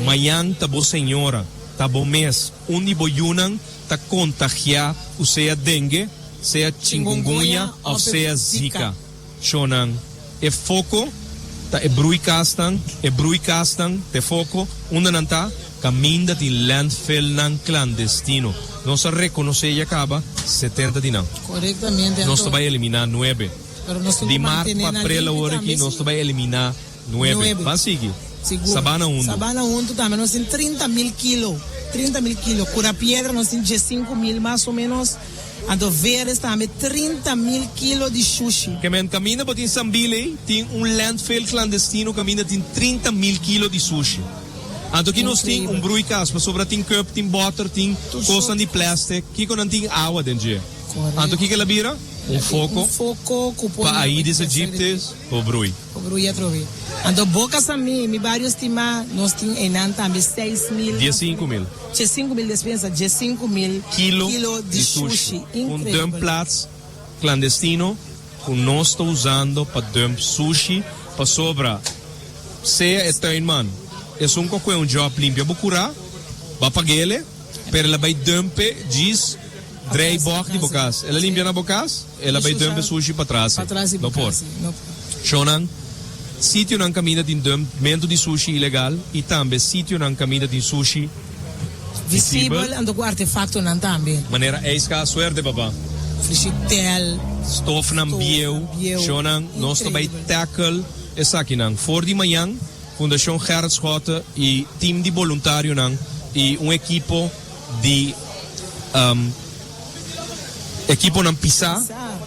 S1: Mañan ta bo señora, ta bo mes, un di bo yunan ta kontagiá ku sea dengue, sea chingungunya òf sea zika. Shonnan, e foko ta e broeikasnan, e broeikasnan ta e foko, unda nan ta? Kaminda tin landfillnan klandestino. Nos a rekonosé ya kaba 70 di nan. Nos ta bai eliminá nuebe. Di mart pa aprel awor aki nos ta bai eliminá Nuebe. Ban sigui.
S3: Sigur.
S1: Sabana huntu.
S3: Sabana huntu tambe nos tin 30,000 kilo. 30,000 kilo. Cura Piedra nos tin 15,000 mas o menos. Anto Veres tambe 30,000 kilo di shushi.
S1: Ke men kaminda bo tin Sambil ei tin un landfill clandestino kaminda tin 30,000 kilo di sushi. Anto ki nos tin un broeikas pasobra tin cup, tin boter, tin kosnan di plastic. Kiko nan tin awa den dje. Anto kiko el a bira? Un foko
S3: Un foko ku por
S1: pa Aedes aegypti por brui.
S3: Por brui atrobe. Anto Boca Samí, mi bario stimá, nos tin einan tambe 6000.
S1: 15,000.
S3: 15,000 despensa, 15,000
S1: Kilo
S3: kilo di
S1: di sushi.
S3: sushi.
S1: Un
S3: Increíble.
S1: dumpplaats clandestino. ku nos ta usando pa dump sushi pasobra sea e tuinman esun ku a kue un job limpia bo kurá bo a pag'ele pero el a bai dump'e djis drei bòg di bo kas el a limpia na bo kas el a bai dump e sushi patras no por. Shownan, Sitionan kaminda tin dumpmentu di sushi ilegal i tambe sitionan kaminda tin sushi
S3: visibel. Visibel anto ku artefaktonan tambe.
S1: Manera ijska, suerte papa.
S3: Frishitel.
S1: Stofnan bieu. Shownan, nos ta bai tackle esakinan. For di mañan, Fundashon Gerrit Schotte i team di boluntarionan i un ekipo di ekiponan pisá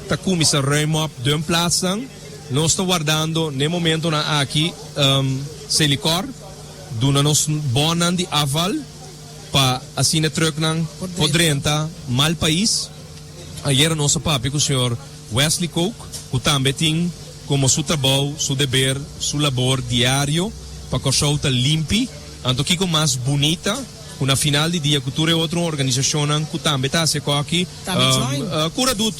S1: ta kuminsá ruim op dumplaatsnan. Nos ta wardando n'e momentonan aki Selikor duna nos bonnan di afval pa asina e trucknan por drenta mal pais. Ayera nos a papia cu señor Wesley Kook cu tambe tin como su trabou, su deber, su labor diario pa Corsou ta limpi. Anto kico mas bunita cu na final di dia cu tur e otro organisacionnan cu tambe ta haci ekoki, Cura Dut,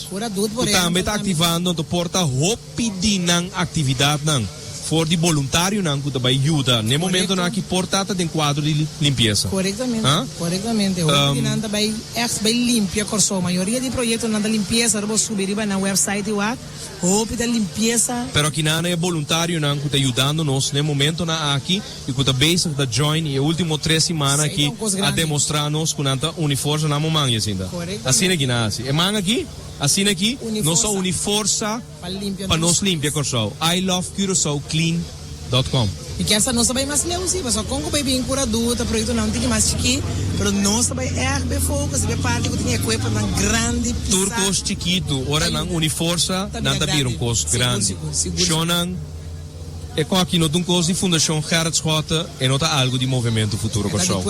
S1: cu tambe ta activando, anto por ta hopi di nan actividadnan for di boluntarionan cu ta bay yuda n'e momentonan aki por ta ta den cuadro di limpiesa.
S3: Corectamente, corectamente. Hopi di nan ta bay echt bay limpia Corsou. Mayoria di proyectonan ta limpiesa, ora bo subi riba nan website y wak. Hopi ta limpiesa.
S1: Pero akinan e boluntarionan ku ta yudando nos n'e momentonan aki i ku ta bezig ta join i e ultimo tres simana aki a demostrá nos ku nan ta uni forsa nan moman Jacinta. Asina aki nan hasi. E man aki, asina aki nos a uni forsa pa nos limpia Kòrsou. I love Curaçao clean dot com.
S3: Mi kier sa nos ta bai mas leu si, pasobra kon ku bai bin Curadu ta proyektonan un tiki mas chikí, pero nos ta bai ègt bai focus riba e parti ku tin ekueponan grandi, pisá.
S1: Tur kos chikitu, ora nan uni forsa, nan ta bira un kos grandi. Shonnan, e kòki no ta un kos di Fundashon Gerrit Schotte, e no ta algu di Movementu Futuro Kòrsou.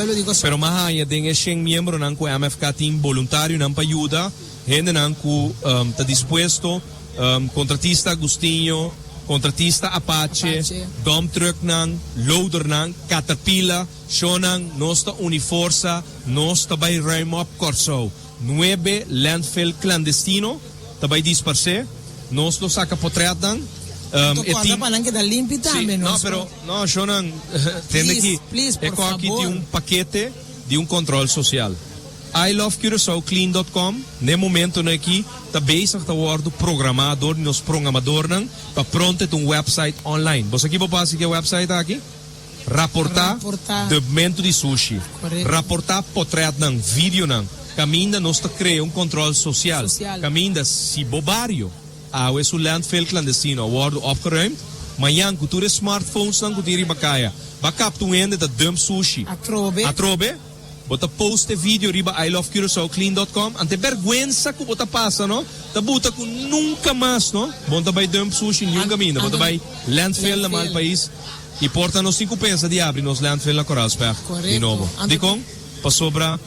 S1: Pero m'a haña den e shen miembronan ku MFK tin boluntarionan pa yuda, hendenan ku ta dispuesto, kontratista Agustinho, Kontratista Apache, dump trucknan, loadernan, Caterpillar, shownan, nos ta uni forsa, nos ta bai ruim op Kòrsou. Nuebe landfill klandestino ta bai disparsé, nos lo saka potrètnan.
S3: Anto kòrda pa nan keda limpi tambe,
S1: no? No, pero, no, shownan, tende aki, e kòki tin un pakete di un kòntròl sosial. I love Curaçao Clean dot com n'e momentonan aki ta bezig ta wordo programa door di nos progamadornan pa pronto e ta un website online. Bo sa ki bo por haci cu e website aki? Raporta dupmento di sushi, raporta potretnan, videonan, caminda nos ta crea un control social, caminda si bo bario awe su landfill clandestino a wordo opgeruimd, mañan cu tur e smartphonesnan cu tin riba caya ba capta un hende ta dump sushi atrobe. Bo ta post e video riba I love Curaçao clean dot com ante berguensa ku bo ta pasa no ta buta ku nunka mas no bo ta bai dump sushi niun kaminda bo ta bai landfill na mal pais i por ta nos tin ku pensa di abri nos landfill na Koraalsberg di nobo dikon pasobra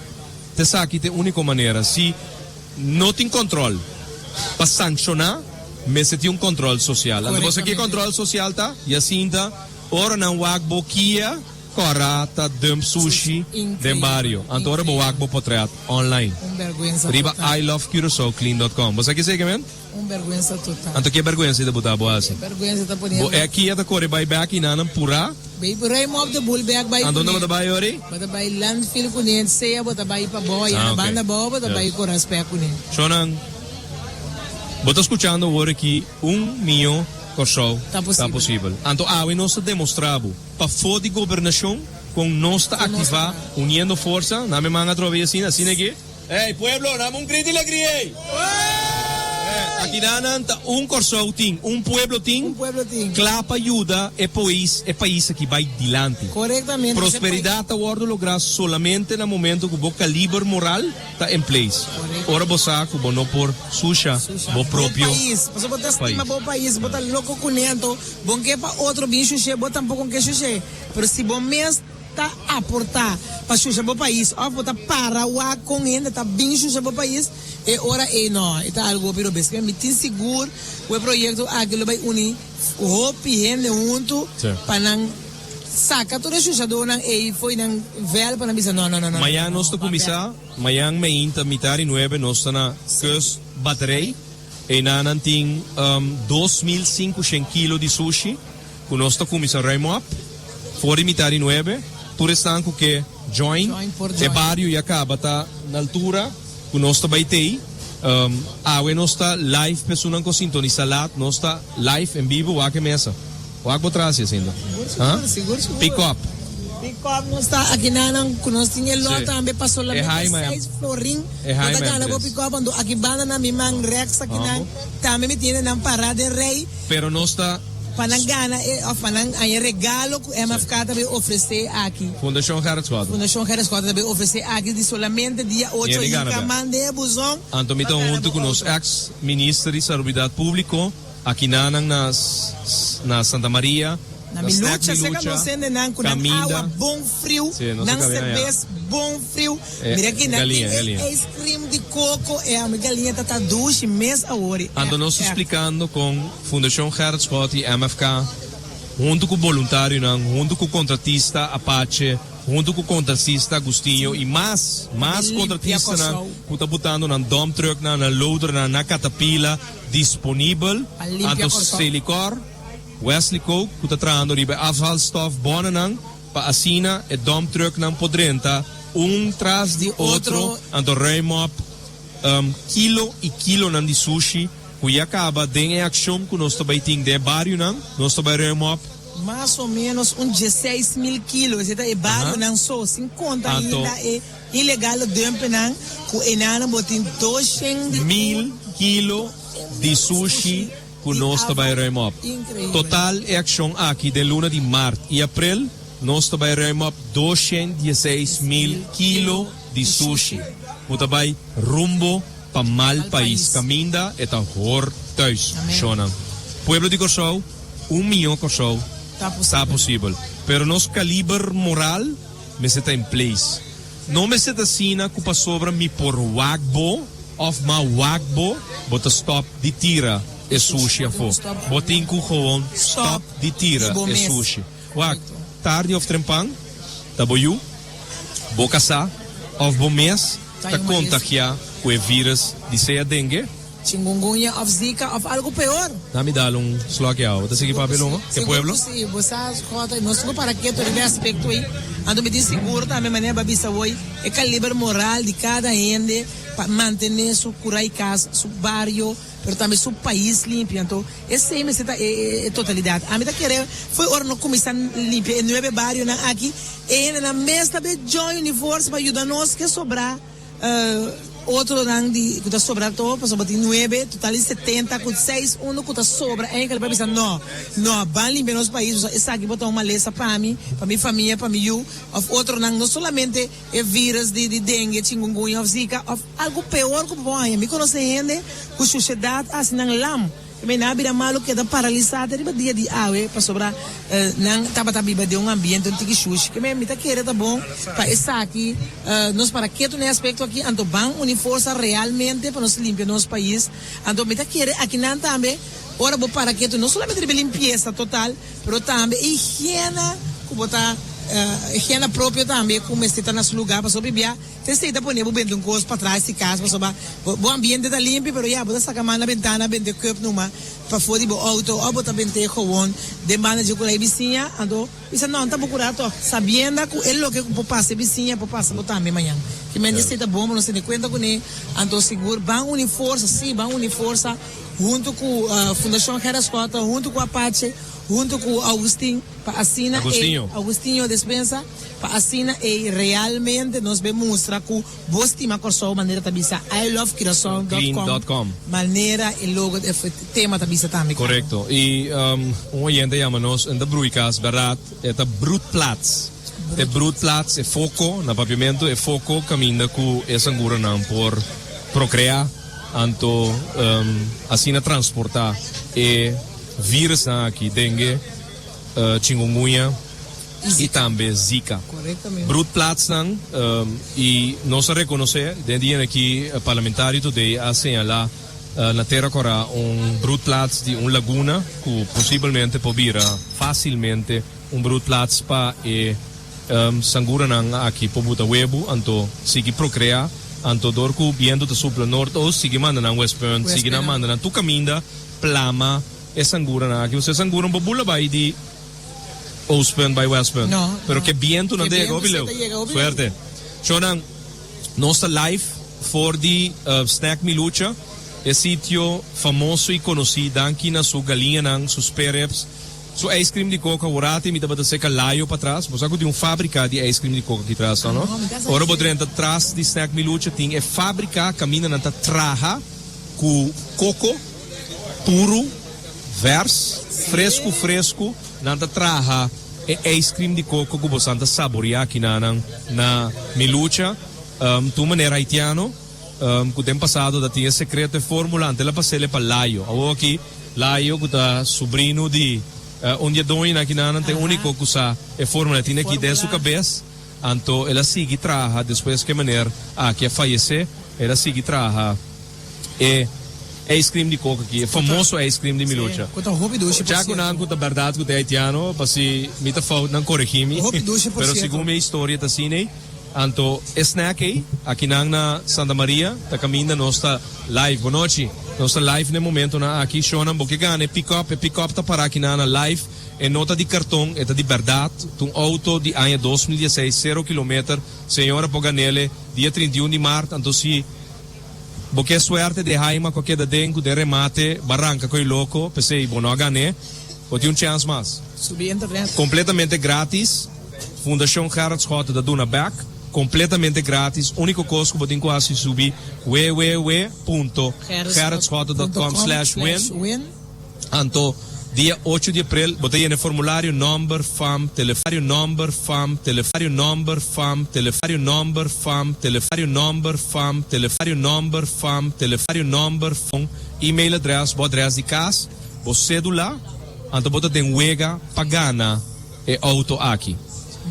S1: ta esaki ta e uniko manera si no tin kontrol pa sankshoná mester tin un kontrol sosial anto bo sa ke kontrol sosial ta Jacinta ora nan wak bo kia. Kòrá ta dump sushi den bario. Anto ora bo wak bo potret online riba I love Curaçao clean dot com. Bo sa ke esei men? Anto ke bèrgwensa i ta buta bo hasi? Bo e kia ta kore bai bèk i nan purá. Anto unda bo ta bai ori? Shonnan, bo ta skuchando awor aki un mió Kòrsou ta posibel. Anto awe nos ta demostrá bo. Pafó di gobernashon kon nos ta aktivá uniendo forsa, nan me man atrobe i asina, asina ke. Ey pueblo, nan un grita di legria ey! Aki nan nan ta un Kòrsou tin, un pueblo tin, kla pa yuda e pois, e pais aki bai dilanti. Prosperidat ta wòrdu lográ solamente na momento ku bo kaliber moral ta en place. Ora bo sa ku bo no por susha bo propio
S3: pais. Pais. Bon ke pa otro bin shushe, bo tampoko ke shushe. Pero si bo mes ta aporta pa shusha bo pais of bo ta para wak kon hende ta bin shusha bo pais, e ora ei no, e ta algo hopi robes. Mi tin sigur ku e proyekto aki lo bai uni hopi hende huntu pa nan saka tur e shushadónan ei fo'i nan vèl pa nan bisa no, no, no, no.
S1: Mañan nos ta kuminsá, mañan meinta mitar i nuebe nos ta na Kust Batterij. Einan nan tin 2500 kilo di sushi ku nos ta kuminsá ruim op for di mitar di nuebe. Tur esnan ku ke join e bario ya kaba ta na altura ku nos ta bai tei. Awe nos ta live pa esunnan ku sintonisá lat nos ta live en bibo wak e mesa. Wak bo tras y asinda. Ha? Pick up.
S3: Pick up nos ta aki nanan cu nos tin e lot tambe pa solamente seis florin bo ta gana bo pick up anto aki banda nan mi man rechts aki nan tambe mi tiene nan para den rey.
S1: Pero nos ta.
S3: Pa nan gana e of pa nan haña regalo cu MFK ta bay ofrece aki.
S1: Fundacion Gerrit Schotten.
S3: Fundacion Gerrit Schotten ta bay ofrece aki di solamente dia ocho y mande e buzon.
S1: Anto mi ta hunto cu nos ex minister di Salubridad Publico. Akinanan na na Santa Maria,
S3: Na mi lucha seka nos hende nan ku nan awa bon friu, nan serbes bon friu. Mira ki nan tin e ice cream di koko e ami galiña ta ta dushi mes awor.
S1: Anto nos ta splikando kon Fundashon Gerrit Schot i MFK huntu ku boluntarionan, huntu ku kontratista Apache, Huntu ku kontrasista Agustinho i mas, mas kontratistanan ku ta butando nan dump trucknan, nan loadernan, nan katapila disponibel. Anto Selikor, Wesley Kook ku ta trahando riba e afvalstof bònenan pa asina e dump trucknan por drenta un tras di otro anto ruim op kilo i kilonan di sushi ku ya kaba den e akshon ku nos ta bai tin den e barionan, nos ta bai ruim op.
S3: Mas o menos un 16.000 kilo, esei ta e barionan so, sin konta ainda e ilegale dumpennan ku enanan bo tin 200 di
S1: Mil kilo di sushi ku nos ta bai ruim op. Total e akshon aki den luna di mart i aprel nos ta bai ruim op 216.000 kilo di sushi ku ta bai rumbo pa mal pais kaminda e ta hor thuis. Shonnan. Pueblo di Kòrsou. Un mihó Kòrsou ta posibel, pero nos kaliber moral mester ta in place. No mester ta asina ku pasobra mi por wak bo òf m'a wak bo, bo ta stòp di tira e sushi afó. Bo tin ku gewoon stòp di tira e sushi. Wak, tardi òf trempan ta bo yu, bo kasá òf bo mes ta kontagiá ku e vírus di sea dengue.
S3: Chingungunya of Zika of algo peor.
S1: Na mi dal un slokje awa. Ta sigui papia luma? Ke pueblo?
S3: Sigur ku si. Bo sa Jota, nos no para keto riba e aspekto ei. Anto mi tin sigur tambe manera bo a bisa hoy, e kaliber moral di kada hende pa mantene su kura i kas, su bario, pero tambe su pais limpio. Anto esei mester ta e totalidat. Ami ta kere fo'i ora no kuminsá limpia e nuebe barionan aki, e hendenan mes ta be join uniforsa pa yuda nos ke sobrá. Otronan di ku ta sobra to pasobra tin nuebe total di 70 ku seis uno ku ta sobra enkele pa bisa no no ban limpia nos pais pasobra esaki por ta un malesa pa mi pa mi famia pa mi yu of otronan no solamente e virus di di dengue chingungunya of zika of algo peor ku bo por haña mi konosé hende ku shushedat hasi nan lam. Mi nan a bira malu keda paralisá te riba dia di awe pasobra nan tabata biba den un ambiente un tiki shushi. Ke mi ta kere ta bon pa esaki nos para ketu na e aspekto aki anto ban uni forsa realmente pa nos limpia nos pais. Anto mi ta kere akinan tambe ora bo para ketu no solamente riba e limpiesa total pero tambe e higiena ku bo ta higiena propio tambe ku mester ta na su lugar pasobra bia Esei ta pone bo bende un kos patras di kas pasobra bo ambiente ta limpi pero ya bo ta saka man na bentana bende cup numa pafó di bo auto of bo ta bent'é gewoon den banda dje kura e bisiña anto bisa no ta bo kura tog sabienda ku e loke ku por pasa e bisiña por pasa bo tambe mañan ki mente esei ta bon pa nos tene kuenta kuné anto sigur ban uni forsa si ban uni forsa hunto ku Fundashon Gerda Schotte hunto ku Apache hunto ku Augustin pa asina e Augustinho Despensa. Pa asina ei realmente nos be mustra ku bo stima Kòrsou manera ta bisa I love Curaçao dot com manera e logo e tema ta bisa tambe.
S1: Korekto. I un oyente a yama nos en ta broeikas bèrdat e ta broedplaats. E broedplaats e foko na papiamentu e foko kaminda ku e sanguranan por prokreá anto asina transportá e virusnan aki dengue, chingungunya. I tambe Zika. Broedplaatsnan i nos a rekonosé den dia aki Parlamentario Today a señalá na Tera Kòrá un broedplaats di un laguna ku posibelmente por bira fásilmente un broedplaats pa e sanguranan aki por buta webu anto sigui prokreá. Anto dor ku bientu ta supla noordoost sigui manda nan westpunt, sigui nan manda nan tur kaminda plama e sanguranan aki. Pasobra e sangura no por bula bai di oostpunt bai westpunt. Pero ke bientunan ta yega hopi leu. Suerte. Shownan, nos ta live for di Snack Mi Lucha, e sitio famoso y conoci danki na su galiñanan, su spare ribs, Su ice cream di coca aworati mi tabata seca layo patras. Bo sa cu tin un fabrica di ice cream di coca aki tras no? Ora bo drenta tras di Snack Mi Lucha tin e fabrica caminda nan ta traha cu coco puro, vers, fresco fresco nan ta traha e ice cream di coco cu bo san ta saborea aki nanan na Mi Lucha. Ta un manera haitiano. Cu den pasado ta tin e secreto, e formula, antes la pasele pa Layo. Awor aki Layo cu ta sobrino di un di e doñonan aki nan ta e unico cu sa e formula. E tin aki den su cabes, anto el a sigui traha despues cu e meneer aki a fayece, el a sigui traha e ice cream di coco aki, e famoso ice cream di Milucha. Cha cu nan cu ta berdad cu ta e haitiano, pa si mi ta fout nan coregi mi, pero segun mi e historia ta asina ey. Anto e snack ei, akinan na Santa Maria, ta kaminda nos ta live. Bonochi, nos ta live na e momentonan aki. Shownan, bo ke gana e pick-up? E pick-up ta para akinan na live. E no ta di karton, e ta di bèrdat. Ta un outo di aña 2016, sero kilometer. Señora por gan'ele dia 31 di mart. Anto si bo ke suerte di Haima ku a keda den ku den remate ba ranka ku e loko, p'esei bo no a gan'é, bo tin un chèns mas.
S3: Subi internet.
S1: Kompletamente gratis. Fundashon Gerrit Schotte ta duna bek kompletamente gratis. Uniko kos ku bo tin ku hasi subi www punto gerritschotte dot com slash win. Anto dia ocho di aprel bo ta yena e formulario, nòmber, fam, telefario, nòmber, fam, telefario, nòmber, fam, telefario, nòmber, fam, telefario, nòmber, fam, telefario, nòmber, fam, telefario, nòmber, fon, email adrès, bo adrès di kas, bo sedula, anto bo ta den wega pa gana. E auto aki.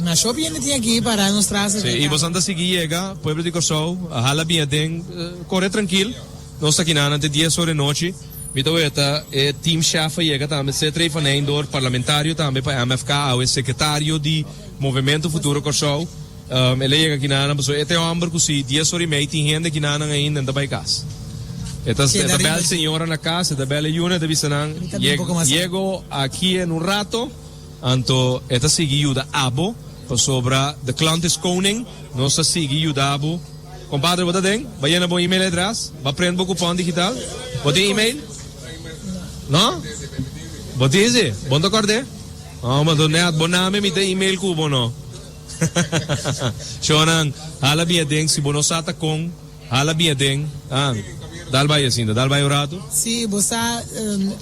S3: Na shopi hende tin aki para nos tras
S1: Sí, i bosan ta sigui yega, pueblo di Kòrsou, hala bin aden, kore trankil, nos ta kinan te dies ora e nochi. Mi ta weta e team chef a yega tambe, Cetrey van Eindor, parlamentario tambe pa MFK, awe sekretario di Movemento Futuro Kòrsou, el a yega kinanan pasobra e ta e hòmber ku si dies ora i mei tin hende kinanan ainda, e ta bai kas. E ta e ta bèl señora na kas, e ta bèl e yuna, e ta bisa nan, Yego aki en un rato. Anto e ta sigui yuda abo pasobra de klant is koning, nos ta sigui yuda bo. Kompadre bo ta den? Ba yena bo email adres? Ba prent bo kupon digital? Bo tin email? No? Bo tin si? Bo no ta kord'é? Oh, ma net bo name mi ta email ku bo no. Shownan, hala bin aden si bo no sa ta kon. Hala bin aden, ah, dal bai asinta, dal bai un ratu.
S3: Sí, bo sa,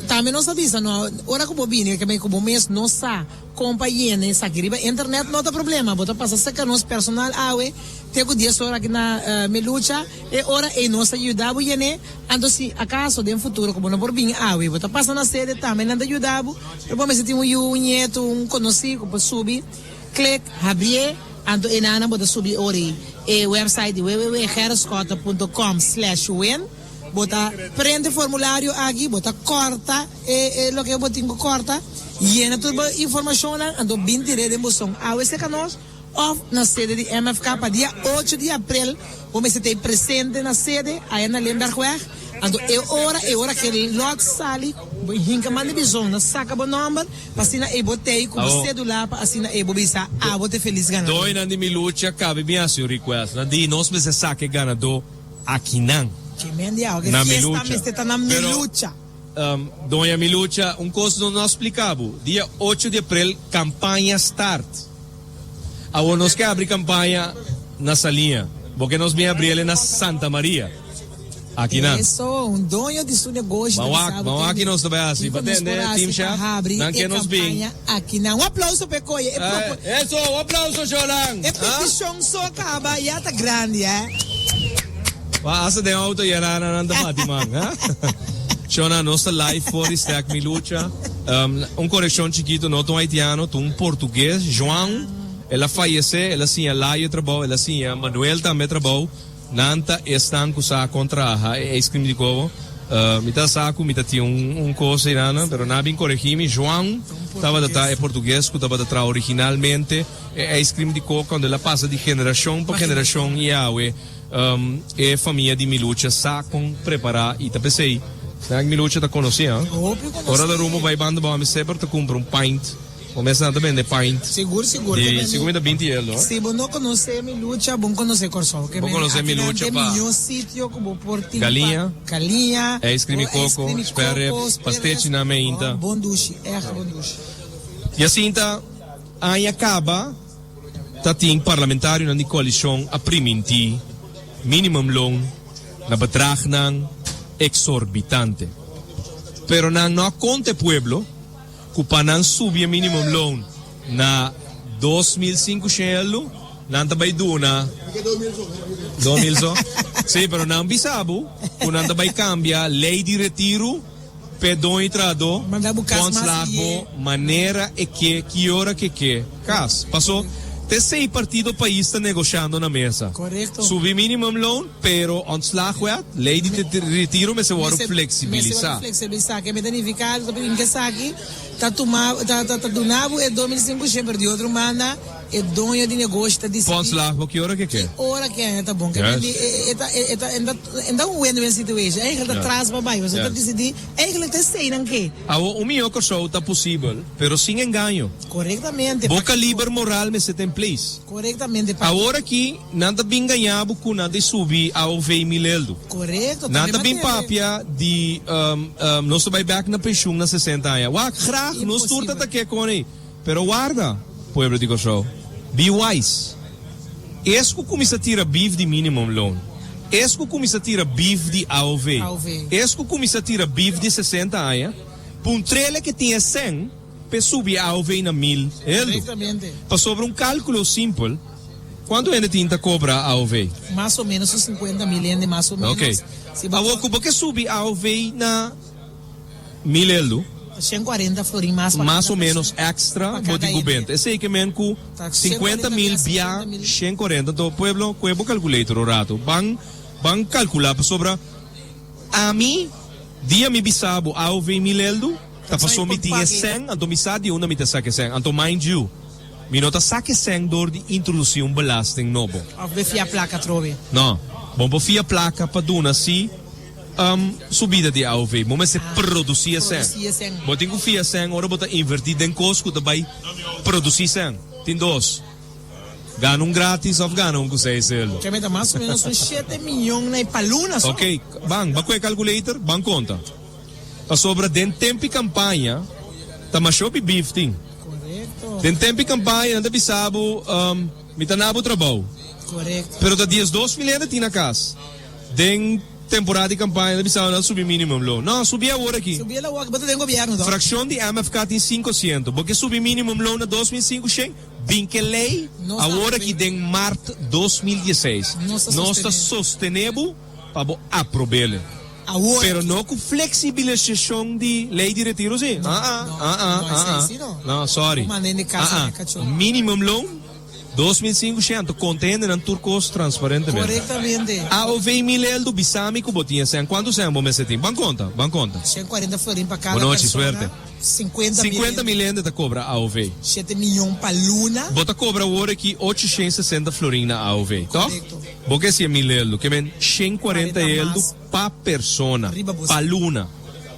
S3: tambe nos a bisa no, ora ku bo bini, ke ku bo mes no sa kon pa yena esaki riba internet no ta problema, bo ta pasa serka nos personal awe te ku dies ora aki na Melucha, e ora ei nos ta yuda bo yen'é, anto si akaso den futuro ku bo no por bini awe, bo ta pasa na sede tambe nan ta yuda bo, pero bo mester tin un yu, un ñetu, un konosí ku por subi. Klik Habrié, anto e nan bo ta subi ori e website di www.gerritschotte com slash win. Bo ta prent e formulario aki, bo ta kòrta e loke bo tin ku kòrta, yena tur bo informashonnan, anto bin tir'é den bo son awe serka nos òf na sede di MFK pa dia ocho di aprel bo mester ta ei presente na sede aya na Limbergweg. Anto e ora e ora ke lòt sali bo hinka man di bison na saka bo nòmber. Pa asina e bo tei ku bo sedula pa asina e bo bisa abo te felis ganadó.
S1: Doinan di mi lucha kabe mi hasi un request. Nan di nos mester saka e ganadó akinan.
S3: Ke men di awe ke
S1: Na mi
S3: fiesta
S1: lucha.
S3: mester ta na mi
S1: Pero
S3: lucha.
S1: Doña mi lucha un kos no no a splika bo. Dia ocho di aprel kampaña start. Awor nos ke abri kampaña na Saliña. Bo ke nos bin abriel na Santa Maria. Aki nan.
S3: Eso, un doño di su negoshi ta
S1: Mawak,
S3: bisa bo
S1: mawak
S3: tende
S1: nos ta bai hasi.
S3: kiko
S1: Pa
S3: nos
S1: tende,
S3: por
S1: team
S3: hasi pa
S1: chef,
S3: habri
S1: nan
S3: e
S1: ke nos bin.
S3: kampaña aki nan. Un aplauso pa e koye. E propo.
S1: Eh, eso, un aplauso, Sholan.
S3: E petishon so kaba ya ta grandi, eh.
S1: Wa hasta den auto yera nan ta bati man, ha? Shonan, nos ta live for di Stack Mi Lucha. Un korekshon chikito, no ta un haitiano, ta un portugues, João. El a fayesé, el a siña Layo trabou, el a siña Manuel tambe trabou. Nan ta esnan ku sa kon traha e ice cream di kobo. Mi ta sa ku mi ta tin un kos einanan, pero nan a bin koregí mi. João tabata ta e portugues ku tabata traha originalmente e ice cream di koko, anto el a pasa di generashon pa generashon i awe e famia di Milucha sa kon prepará i ta p'esei nan Milucha ta konosí, ha? Ora ta rumbo bai banda bo ami semper ta kumpra un pint. Bo mes nan ta bende pint.
S3: Sigur sigur.
S1: Di sigur mi ta binti el no.
S3: Si bo no konosé mi lucha bon konosé Kòrsou.
S1: Bo konosé mi lucha pa.
S3: Mihó sitio ku bo por tin pa.
S1: Galiña.
S3: Galiña.
S1: Ijscream i koko, spare ribs, pastechi nan meinta.
S3: Bon dushi, ègt bon dushi.
S1: Jacinta, aña kaba ta tin parlamentarionan di koalishon a primintí minimumloon na bedragnan eksorbitante. Pero nan no a konta e pueblo. Ku pa nan subi e minimumloon na 2500 eldo, nan ta bai duna 2000 so. Sí, pero nan bisa bo ku nan ta bai kambia lei di retiru p'e doño i trahadó ontslag bo manera e ke, ki ora ke ke. Kas. Paso t'esei partido pais ta negoshando na mesa. Subi minimumloon. Pero ontslagwet, ley di retiro mester wòrdu fleksibilisá.
S3: Mester wòrdu fleksibilisá. Ke mester nifiká ku ta bin esaki ta tuma ta ta duna bo e 2500 pero di otro banda e doño di negoshi ta disidí.
S1: Ontslag bo ki ora ke ke.
S3: Ki ora ke aña ta bon. Ke men di e ta e ta e ta un win-win situation. Eigenlijk ta tras pa bai pasobra ta disidí eigenlijk ta esei nan ke.
S1: Awor un mihó Kòrsou ta posibel pero sin engaño.
S3: Korektamente.
S1: Bo kaliber moral mester ta in place.
S3: Korektamente.
S1: Awor aki Nan ta bin gaña bo cu nan ta subi AOV mileldo.
S3: Corecto,
S1: Nan
S3: tambe
S1: ta bin
S3: mantene.
S1: papia di nos ta bay bek na pensioen na 60 aña. Wak, graag, nos tur ta
S3: Imposibel.
S1: ta ke con ey. Pero warda, pueblo di Corsou. Be wise. Es cu cuminsa tira beef di minimumloon. Es cu cuminsa tira beef di AOV.
S3: AOV.
S1: Es cu cuminsa tira beef di 60 aña. Puntrele ke tin e cen p'e subi AOV na mil eldo.
S3: Correctamente.
S1: Pasobra un calculo simpel. Cuanto hende tin ta cobra AOV?
S3: Mas o menos un 50 mil hende mas o menos.
S1: Ok.
S3: Si bo
S1: Awor cu bo ke subi AOV na mil eldo.
S3: 140 florin mas pa
S1: Mas
S3: cada
S1: o menos
S3: persona.
S1: extra
S3: Pa
S1: bo
S3: cada
S1: tin cu
S3: hende.
S1: benta. Esey ke men cu
S3: Ta
S1: 50
S3: 140
S1: mil
S3: bia
S1: bia
S3: 50 mil.
S1: 140. Anto pueblo cu e bo calculator un rato. Ban ban calcula pasobra ami dia mi bisa bo AOV mil eldo ta paso mi tin e cen anto mi sa di unda mi ta saca e cen. Anto mind you. Mi no ta saka e sèn dor di introdusí un belasting nobo.
S3: Òf be fia plaka atrobe.
S1: No. Bo por fia plaka pa duna si subida di AOV. Bo mester produsí e sèn.
S3: Produsí e sèn.
S1: Bo tin ku fia sèn ora bo ta invertí den kos ku ta bai produsí sèn. Tin dos. Gana un gratis òf gana un ku seis eldo.
S3: Keme ta mas o ménos un shete miyon na e pa luna so.
S1: Ok. Ban, ba ku e calculator, ban konta. Pasobra den temp'i kampaña ta masha hopi beef tin. Den temp'i kampaña nan ta bisa bo, Mi ta na bo trabou. Pero ta diesdos mil hende tin na kas. Den temporada di kampaña nan ta bisa bo nan subi minimum loon. No, subi awor aki. Frakshon di MFK tin sinkoshiento. Bo ke subi minimum loon na 2500? Bin ke lei awor aki den mart 2016. Nos ta sostene bo pa bo aprob'ele.
S3: Awor
S1: Pero no ku fleksibilisashon di lei di retiro si.
S3: No,
S1: Ah ah,
S3: no,
S1: ah ah,
S3: no,
S1: ah
S3: esei
S1: ah.
S3: si no.
S1: No, sorry.
S3: Bo manda hende kasa
S1: Ah ah.
S3: na kachó.
S1: Minimum loon, 2500. Konta hendenan tur kos transparentemente.
S3: Korektamente.
S1: AOV Mileldo, bisa mi ku bo tin e sèn. Kuantu sèn bo mester tin? Ban konta, ban konta.
S3: 140 florin pa kada
S1: Bonochi,
S3: persona.
S1: suerte.
S3: 50 mil
S1: 50 mil hende ta kobra AOV.
S3: Shete miyon pa luna.
S1: Bo ta kobra awor aki 860 florin na AOV, tòg?
S3: Korekto.
S1: Bo ke hasi mil eldo, ke men 140
S3: 40
S1: eldo
S3: mas.
S1: pa persona,
S3: Riba bo
S1: pa luna.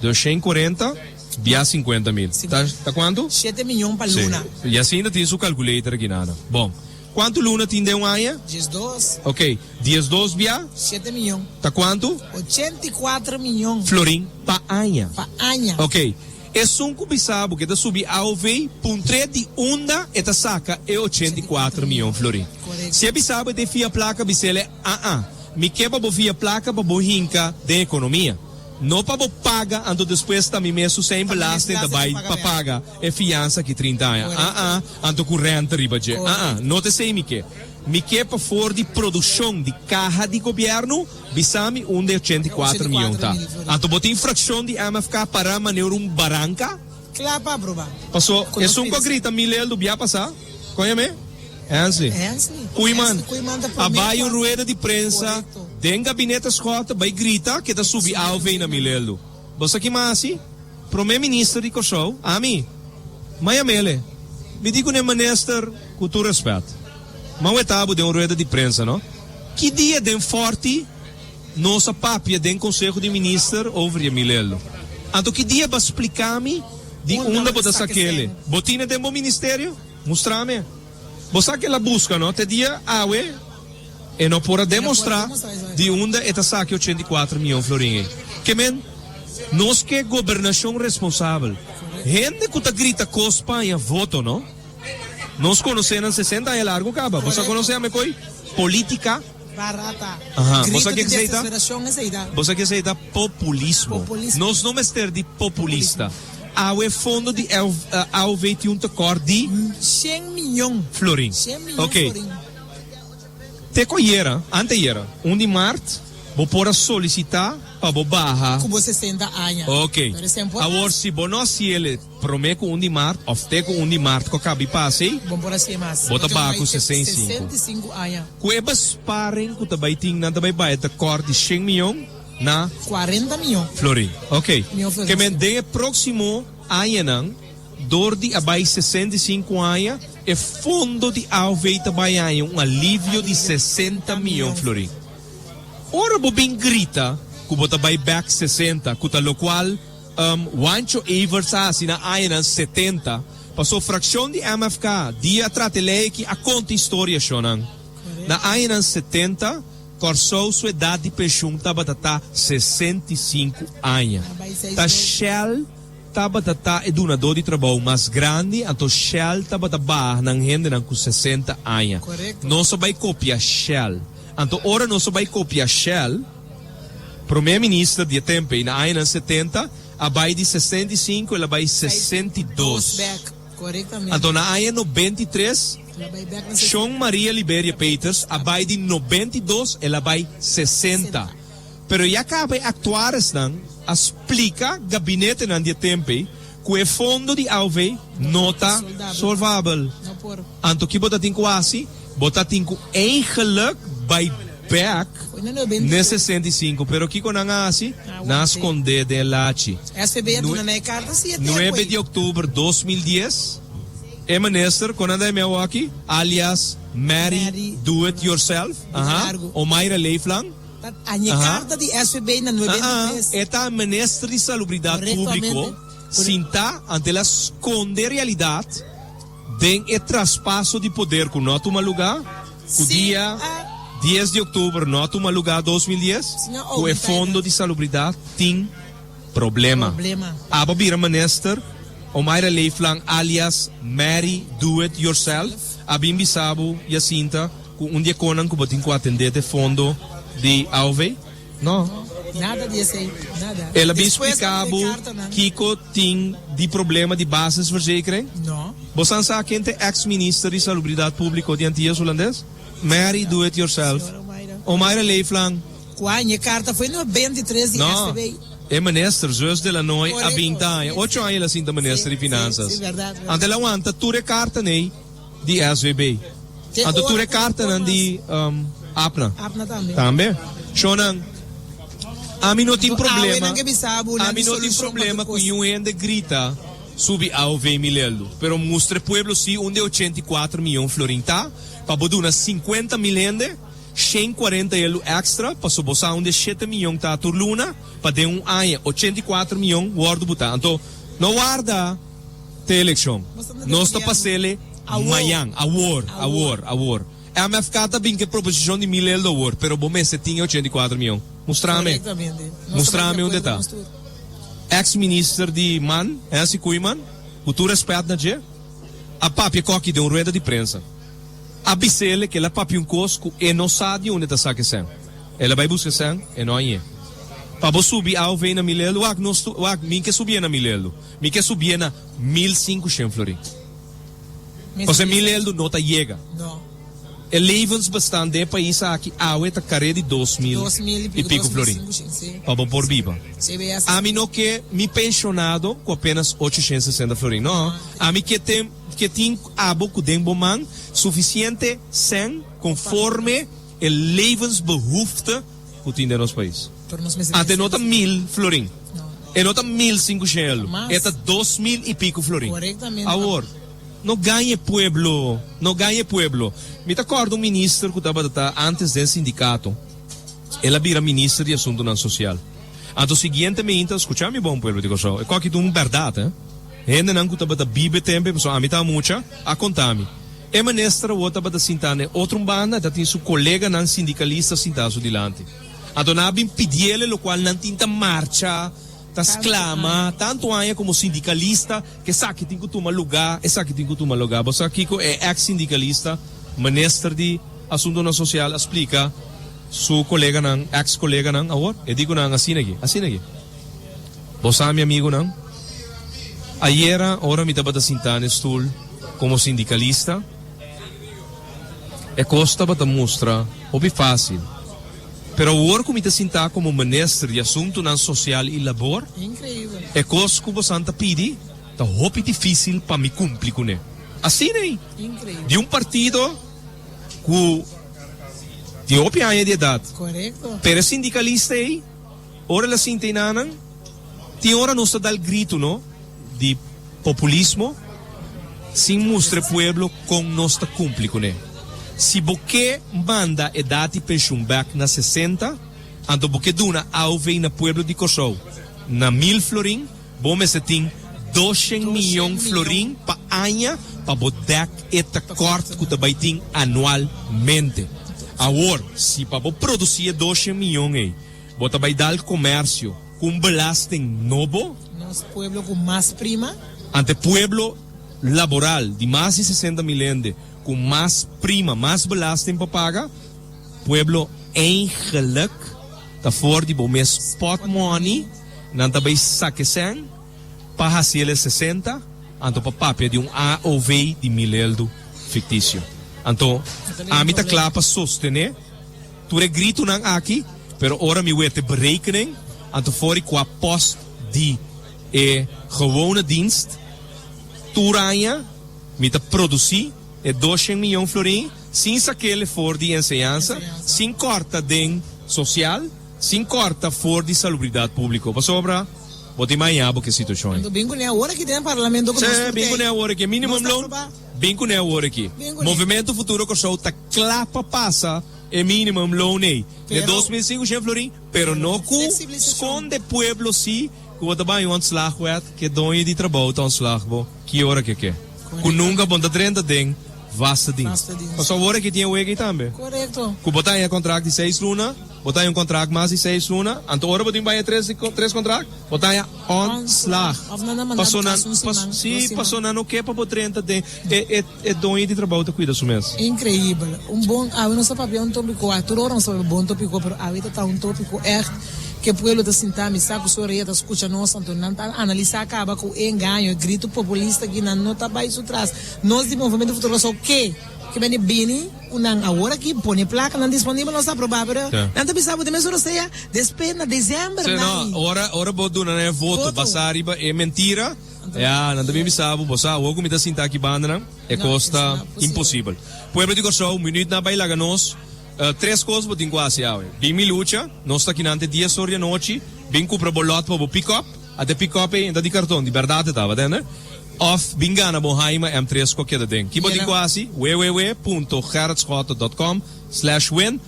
S1: Dus 140 bia 50 mil. Ta ta kuantu?
S3: Shete miyon pa
S1: Sí.
S3: luna.
S1: Jacinta tin su calculator aki nada. Bon. Kuantu luna tin den un aña?
S3: 12.
S1: Ok. 12 bia?
S3: Shete miyon.
S1: Ta kuantu?
S3: 84 miyon.
S1: Florin pa aña.
S3: Pa aña.
S1: Ok. Esun ku bisa bo ke ta subi AOV, puntr'é di unda e ta saka e 84 miyon florin.
S3: Korekto.
S1: Si e bisa bo e ta e fia plaka, bis'el, Aa, mi ke pa bo fia plaka pa bo hinka den ekonomia. No pa bo paga anto despues ta mi mes su sein belasting ta bai pa paga e fiansa ki 30 aña. Aa, anto ku renta riba dje. Aa, no ta esei mi ke. Mi ke pa for di produkshon di kaha di gobièrnu bisa mi unda e 84 miyon ta. Anto bo tin frakshon di MFK pará manera un baranka?
S3: Kla pa aproba.
S1: Paso esun ku a grita mi leldu bia pasá, kon yam'é? Hensley.
S3: Hensley.
S1: Koeiman.
S3: Hensley Koeiman ta
S1: A
S3: promé
S1: bai un
S3: ku a
S1: rueda di prensa
S3: Korekto.
S1: Den gabinete Schotte bai grita ke ta subi AOV na Mileldu. Bo sa ki m'a hasi? Prome minister di Kòrsou, ami, m'a yam'ele. Mi di ku n'e minister, ku tur rèspèt, m'a weta bo den un rueda di prensa, no? Ki dia den Fòrti nos a papia den Konseho di Minister over di e Mileldu? Anto ki dia b'a splika mi di unda bo ta sak'ele? Bo tine den bo ministerio? Mustra mi. Bo sa ke el a buska, no? Te dia awe e no por a demostrá di unda e ta saki 84 mion florin ei. Ke men, nos ke gobernashon responsabel. Hende ku ta grita kos pa haña voto, no? Nos konosé nan 60 aña largu kaba. Bo sa konosé ame koi? Polítika.
S3: Barata.
S1: Aha. Bo sa
S3: Grito
S1: ke
S3: di
S1: esei ta?
S3: desesperacion esei ta.
S1: Bo sa ke esei ta? Populismo.
S3: Populismo.
S1: Nos no mester di populista. Awe fondo di AOV tin un tekort di.
S3: Shen miyon.
S1: Florin.
S3: Shen miyon
S1: Ok.
S3: florin.
S1: Te ku ayera, anteyera, un di mart, bo por a solisitá pa bo baha.
S3: Ku bo 60 aña.
S1: Ok.
S3: Pero esei por
S1: Awor
S3: hasi.
S1: si bo no hasi el promé ku un di mart òf te ku un di mart ku a kabi pasa ei,
S3: Bo por hasié mas.
S1: bo
S3: Bo
S1: ta
S3: tin
S1: baha
S3: bai
S1: ku
S3: te
S1: 65.
S3: 65 aña.
S1: Ku e besparing ku ta bai tin, nan ta bai baha e tekort di shen miyon na.
S3: 40 miyon.
S1: Florin. Ok.
S3: Miyon florin,
S1: Ke men
S3: sí.
S1: den e próksimo añanan, dor di a bai 65 aña, e fondo di AOV ta bai haña un alivio di 60 miyon florin. Ora bo bin grita ku bo ta bai bèk 60, ku ta lokual Wancho Everts a hasi na añanan 70, paso frakshon di MFK dia a trata e lei aki a konta historia shonnan. Na añanan 70, Kòrsou su edat di penshun tabata ta 65 aña. Ta Shell tabata ta e dunadó di trabou mas grandi, anto Shell tabata baha nan hendenan ku 60 aña. Nos a bai kopia Shell. Anto ora nos a bai kopia Shell, Prome Minister di e tempu ei na añanan 70 a bai di 65 el a bai 62. Anto na aña 93 Shon Maria Liberia Peters a bai di 92 el a bai 60. Pero ya kaba e aktuaresnan a splika gabinetenan di e tempu ei ku e fondo di AOV no ta solvabel. Anto ki bo ta tin ku hasi? Bo ta tin ku eigenlik bai bek n'e 65. Pero kiko nan a hasi? Nan a skondé den e lachi. 9 di oktober 2010, e minister, kon nan ta yama awaki? Alias Mary Do It Yourself, aha, Omaira Leeflang, aha, aa, e ta minister di Salubridat Públiko, sintá ante el a skonde realidat. Den e traspaso di poder ku no a tuma lugá, ku dia 10 di oktober no a tuma lugá 2010, ku e fondo di salubridat tin problema. Abo bira minister Omaira Leeflang alias Mary Do It Yourself a bin bisa bo, Jacinta, ku un di e konan ku bo tin ku atendé ta e fondo di aov? No.
S3: Nada di esei, nada.
S1: El a bin
S3: Despues
S1: spliká
S3: nan
S1: bo
S3: e kartanan.
S1: kiko tin di problema di basisverzekering?
S3: No.
S1: Bo san sa ken ta e ex minister di Salubridat Públiko di Antillas Hulandes? Mary Do It Yourself.
S3: Señora Omaira.
S1: Omaira Leeflang.
S3: Kua aña e karta foi? No 23 di
S1: No.
S3: STB.
S1: E minister, Zus de Lanoy, a
S3: Korekto.
S1: binti aña,
S3: Sí,
S1: ocho
S3: sí.
S1: aña el a sinta minister
S3: Sí,
S1: di
S3: sí,
S1: Finansas.
S3: sí, bèrdat, bèrdat.
S1: Anto el a wanta tur e kartanan ei. Di SVB.
S3: Te
S1: Anto tur
S3: ora
S1: e
S3: ku no por
S1: kartanan
S3: mas.
S1: di APNA.
S3: APNA tambe.
S1: Tambe. Shonnan, ami no tin
S3: Anto awe
S1: problema,
S3: nan ke bisa bo nan
S1: ami
S3: di
S1: no tin
S3: solushon pa tur
S1: problema ku
S3: kos.
S1: niun hende grita subi AOV Mileldu. Pero mustra e pueblo si unda e 84 miyon florin ta, pa bo duna 50 mil hende 140 elu extra, paso bo sa unda e shete miyon ta tur luna, pa den un aña 84 miyon wordo buta. Anto, no warda. Te elekshon. Nos ta pas'ele mayan, awor, awor, awor. MFK ta bin ku e proposishon di mil eldo awor, pero bo mester tin e 84 mion. Mustra mi. Mustra mi unda ta. Ex minister di man, Hensi Koeiman, ku tur respet na dje, a papia koki den un rueda di prensa. A bis'ele ku el a papia un kos ku e no sa di unda e ta saka e sèn. El a bai buska e sèn, e no hañ'é. Pa bo subi AOV na mil eldo, wak, nos tur, wak, mi ke subié na mil eldo. Mi ke subié na 1500 florin. Pasobra mil eldo no ta yega. E levensbestand den e pais aki awe ta kare di 2000 i piko florin pa bo por biba. Ami no ke mi penshonado ku apenas 860 florin. No. Ami ke ten ke tin abo ku den bo man sufisiente sèn konforme e levensbehoefte. ku tin den nos pais. Ante no ta mil florin, e no ta 1500 elu, e ta 2000 i piku florin. Awor, no gaña e pueblo, no gaña e pueblo. Mi ta kòrda un minister ku tabata ta antes den sindikato, el a bira minister di asuntunan sosial. Anto siguientemente, skucha mi bon pueblo di Kòrsou, e kòki ta un bèrdat, eh. Hendenan ku tabata biba e tempu ei, pasobra ami ta mucha, a konta mi. E minister awor tabata sintá na e otro un banda, e ta tin su koleganan sindikalista sintá su dilanti. Anto nan a bin pidiele lokual nan tin ta marcha, ta sklama tantu aña komo sindikalista ku esaki tin ku tuma lugá, esaki tin ku tuma lugá. Bo sa kiko e eks sindikalista, minister di Asuntunan Sosial a splika su koleganan, eks koleganan awor? E di ku nan asina aki, asina aki. Bo sa mi amigunan, ayera ora mi tabata sintá na e stul komo sindikalista, e kos tabata mustra hopi fásil. Pero awor ku mi ta sintá komo minister di Asuntunan Sosial i Labor, e kos ku bosan ta pidi ta hopi difísil pa mi kumpli kuné. Asina ei, di un partido ku tin hopi aña di edat, pero e sindikalista ei, Ora el a sinta enanan, tin ora nos ta dal gritu, no, di populismo, sin mustra e pueblo con nos ta cumpli cune. Si bo ke manda e dati pensioen bek na 60, anto bo ke duna AOV na pueblo di Corsou na 1000 florin, bo mester tin 200 miyon florin pa aña pa bo dek e tekort cu ta bay tin anualmente. Awor, si pa bo produci e 200 miyon ey, Bo ta bai dal komersio ku un belasting nobo?
S3: Nos pueblo ku mas prima.
S1: Ante pueblo laboral di mas di 60 mil hende ku mas prima, mas belasting pa paga, pueblo eigenlijk ta for di bo mes potmoni, nan ta bai sake sèn pa hasi el e 60, anto pa papia di un AOV di 1000 eldu fiktisio. Anto ami ta kla pa sostené. Tur e gritunan aki, pero ora mi wete berekening, anto for di kua post di e gewone dienst, tur aña mi ta produci e 200 miyon florin sin sakele for di enseñansa, sin corta den social, sin corta for di salubridad publico, pasobra bo tin maña bo ke situacion ei.
S3: Anto bin cune awor aki den parlamento cu nos
S1: tur bin cune awor aki, minimum loon, bin cune awor aki. Movimento Futuro Kòrsou ta kla pa pasa e minimum loon ei de 2500 florin, pero no cu sconde pueblo si cu bo ta baña un ontslagwet ke doño di trabou ta ontslag bo ki ora ke ke. Cu nunca bo no ta drenta den vaste dienst. Pasobra awor aki tin e wega ei tambe. Cu bo ta haña contract di seis luna, bo ta haña un contract mas di seis luna, anto ora bo tin baña tres contract, bo ta haña ontslag. Paso nan, si, paso nan no ke pa bo drenta den e. E doño di trabou ta cuida su mes.
S3: Increibel. Un bon awe nos ta papia un topico a tur ora nos ta papia bon topico pero awe ta ta un topico echt ke pueblo ta sinta mi sa ku su orea ta skucha nos anto nan ta analisa kaba ku e engaño e grito populista aki nan no ta bai su tras nos di Movimento Futuro Kòrsou ke ke bini bini ku nan awor aki pone plakanan disponibel nos ta aproba pero nan ta bisa bo den mes ora sea despues na december
S1: nan. Ora ora bo duna nan e voto basa riba e mentira. Ya, nan ta bin bisa bo, bo sa, awor ku mi ta sinta aki bandanan, e kos ta imposibel. Pueblo di Kòrsou, minüt nan bai laga nos. Tres kos bo tin ku hasi awe. Bin mi lucha, nos ta akinan te dies or di anochi, bin kumpra bo lòt pa bo pikòp, ate pikòp ei ta di karton, di bèrdat e tabata, tende? Òf bin gana bo Haima M3 ku a keda den. Ki bo tin ku hasi? www punto gerritschotte dot com slash win.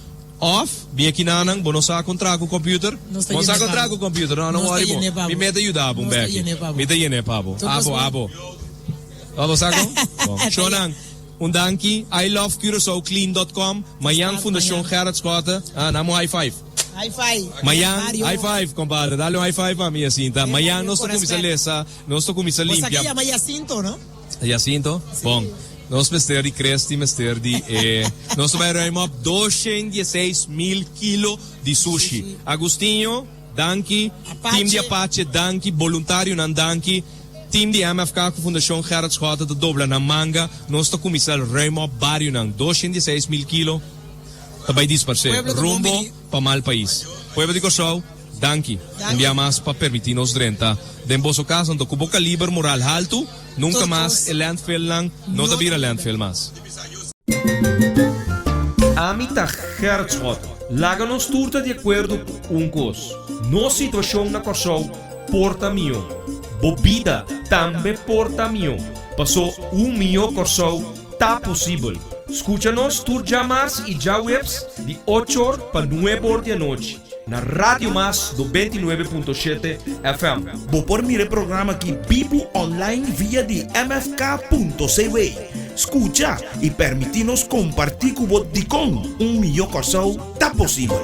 S1: Of, bin aki nanan, bo no sa kon traha ku computer?
S3: Nos ta
S1: Bo no sa
S3: yene
S1: kon
S3: pa
S1: traha
S3: bo.
S1: ku computer? No, no
S3: Nos ta
S1: worry bo.
S3: yene pa
S1: Mi
S3: bo.
S1: meta yuda bo un
S3: Nos ta
S1: beki.
S3: yene pa bo.
S1: Mi ta yene pa bo.
S3: Tur
S1: Abo,
S3: kos bon.
S1: abo. Abo sa kon? Bon. Shownan, un danki. I love Curaçao Clean dot com. Mayan
S3: Start
S1: Fundashon
S3: mañan.
S1: Gerrit Schotte. Ah, nan un high five.
S3: High five.
S1: Mayan,
S3: Barrio.
S1: high five, compadre. Dale un high five pa mi, Jacinta.
S3: Den
S1: Mayan
S3: barrio
S1: nos ta
S3: ku
S1: kuminsá
S3: respet.
S1: lesa, nos ta kuminsá
S3: Bo sa ke
S1: limpia.
S3: yama Jacinto, no?
S1: Jacinto, bon. Nos mester di Christy mester di e nos ta bai ruim op 216 mil kilo di sushi. Agustinho, danki. Team di Apache, danki. Boluntarionan, danki. Team di MFK ku Fundashon Gerrit Schotte ta dobla nan manga. Nos ta kuminsá ruim op barionan. 216 mil kilo ta bai disparsé
S3: Pueblo ta bon
S1: rumbo
S3: bini.
S1: pa mal pais. Pueblo di Kòrsou, danki un bia mas pa permití nos drenta den boso kas. Anto ku bo kaliber moral haltu, nunka
S3: Tur
S1: mas
S3: kos
S1: e landfillnan no ta
S3: no
S1: bira
S3: ta bira.
S1: landfill mas.
S2: Ami ta Gerrit Schotte.
S1: Laga nos tur ta di akuerdo ku un kos, nos situashon na Kòrsou por ta mihó. Bo bida tambe por ta mihó, pasó un mihó Kòrsou ta posibel. Skucha nos tur djamars i djaweps di ocho or pa nuebe or di anochi na Radio Mas 99.7 FM.
S2: Bo por mira e programa aki bibu online via di mfk.cw. Skucha i permití nos kompartí ku bo dikon un mihó Kòrsou ta posibel.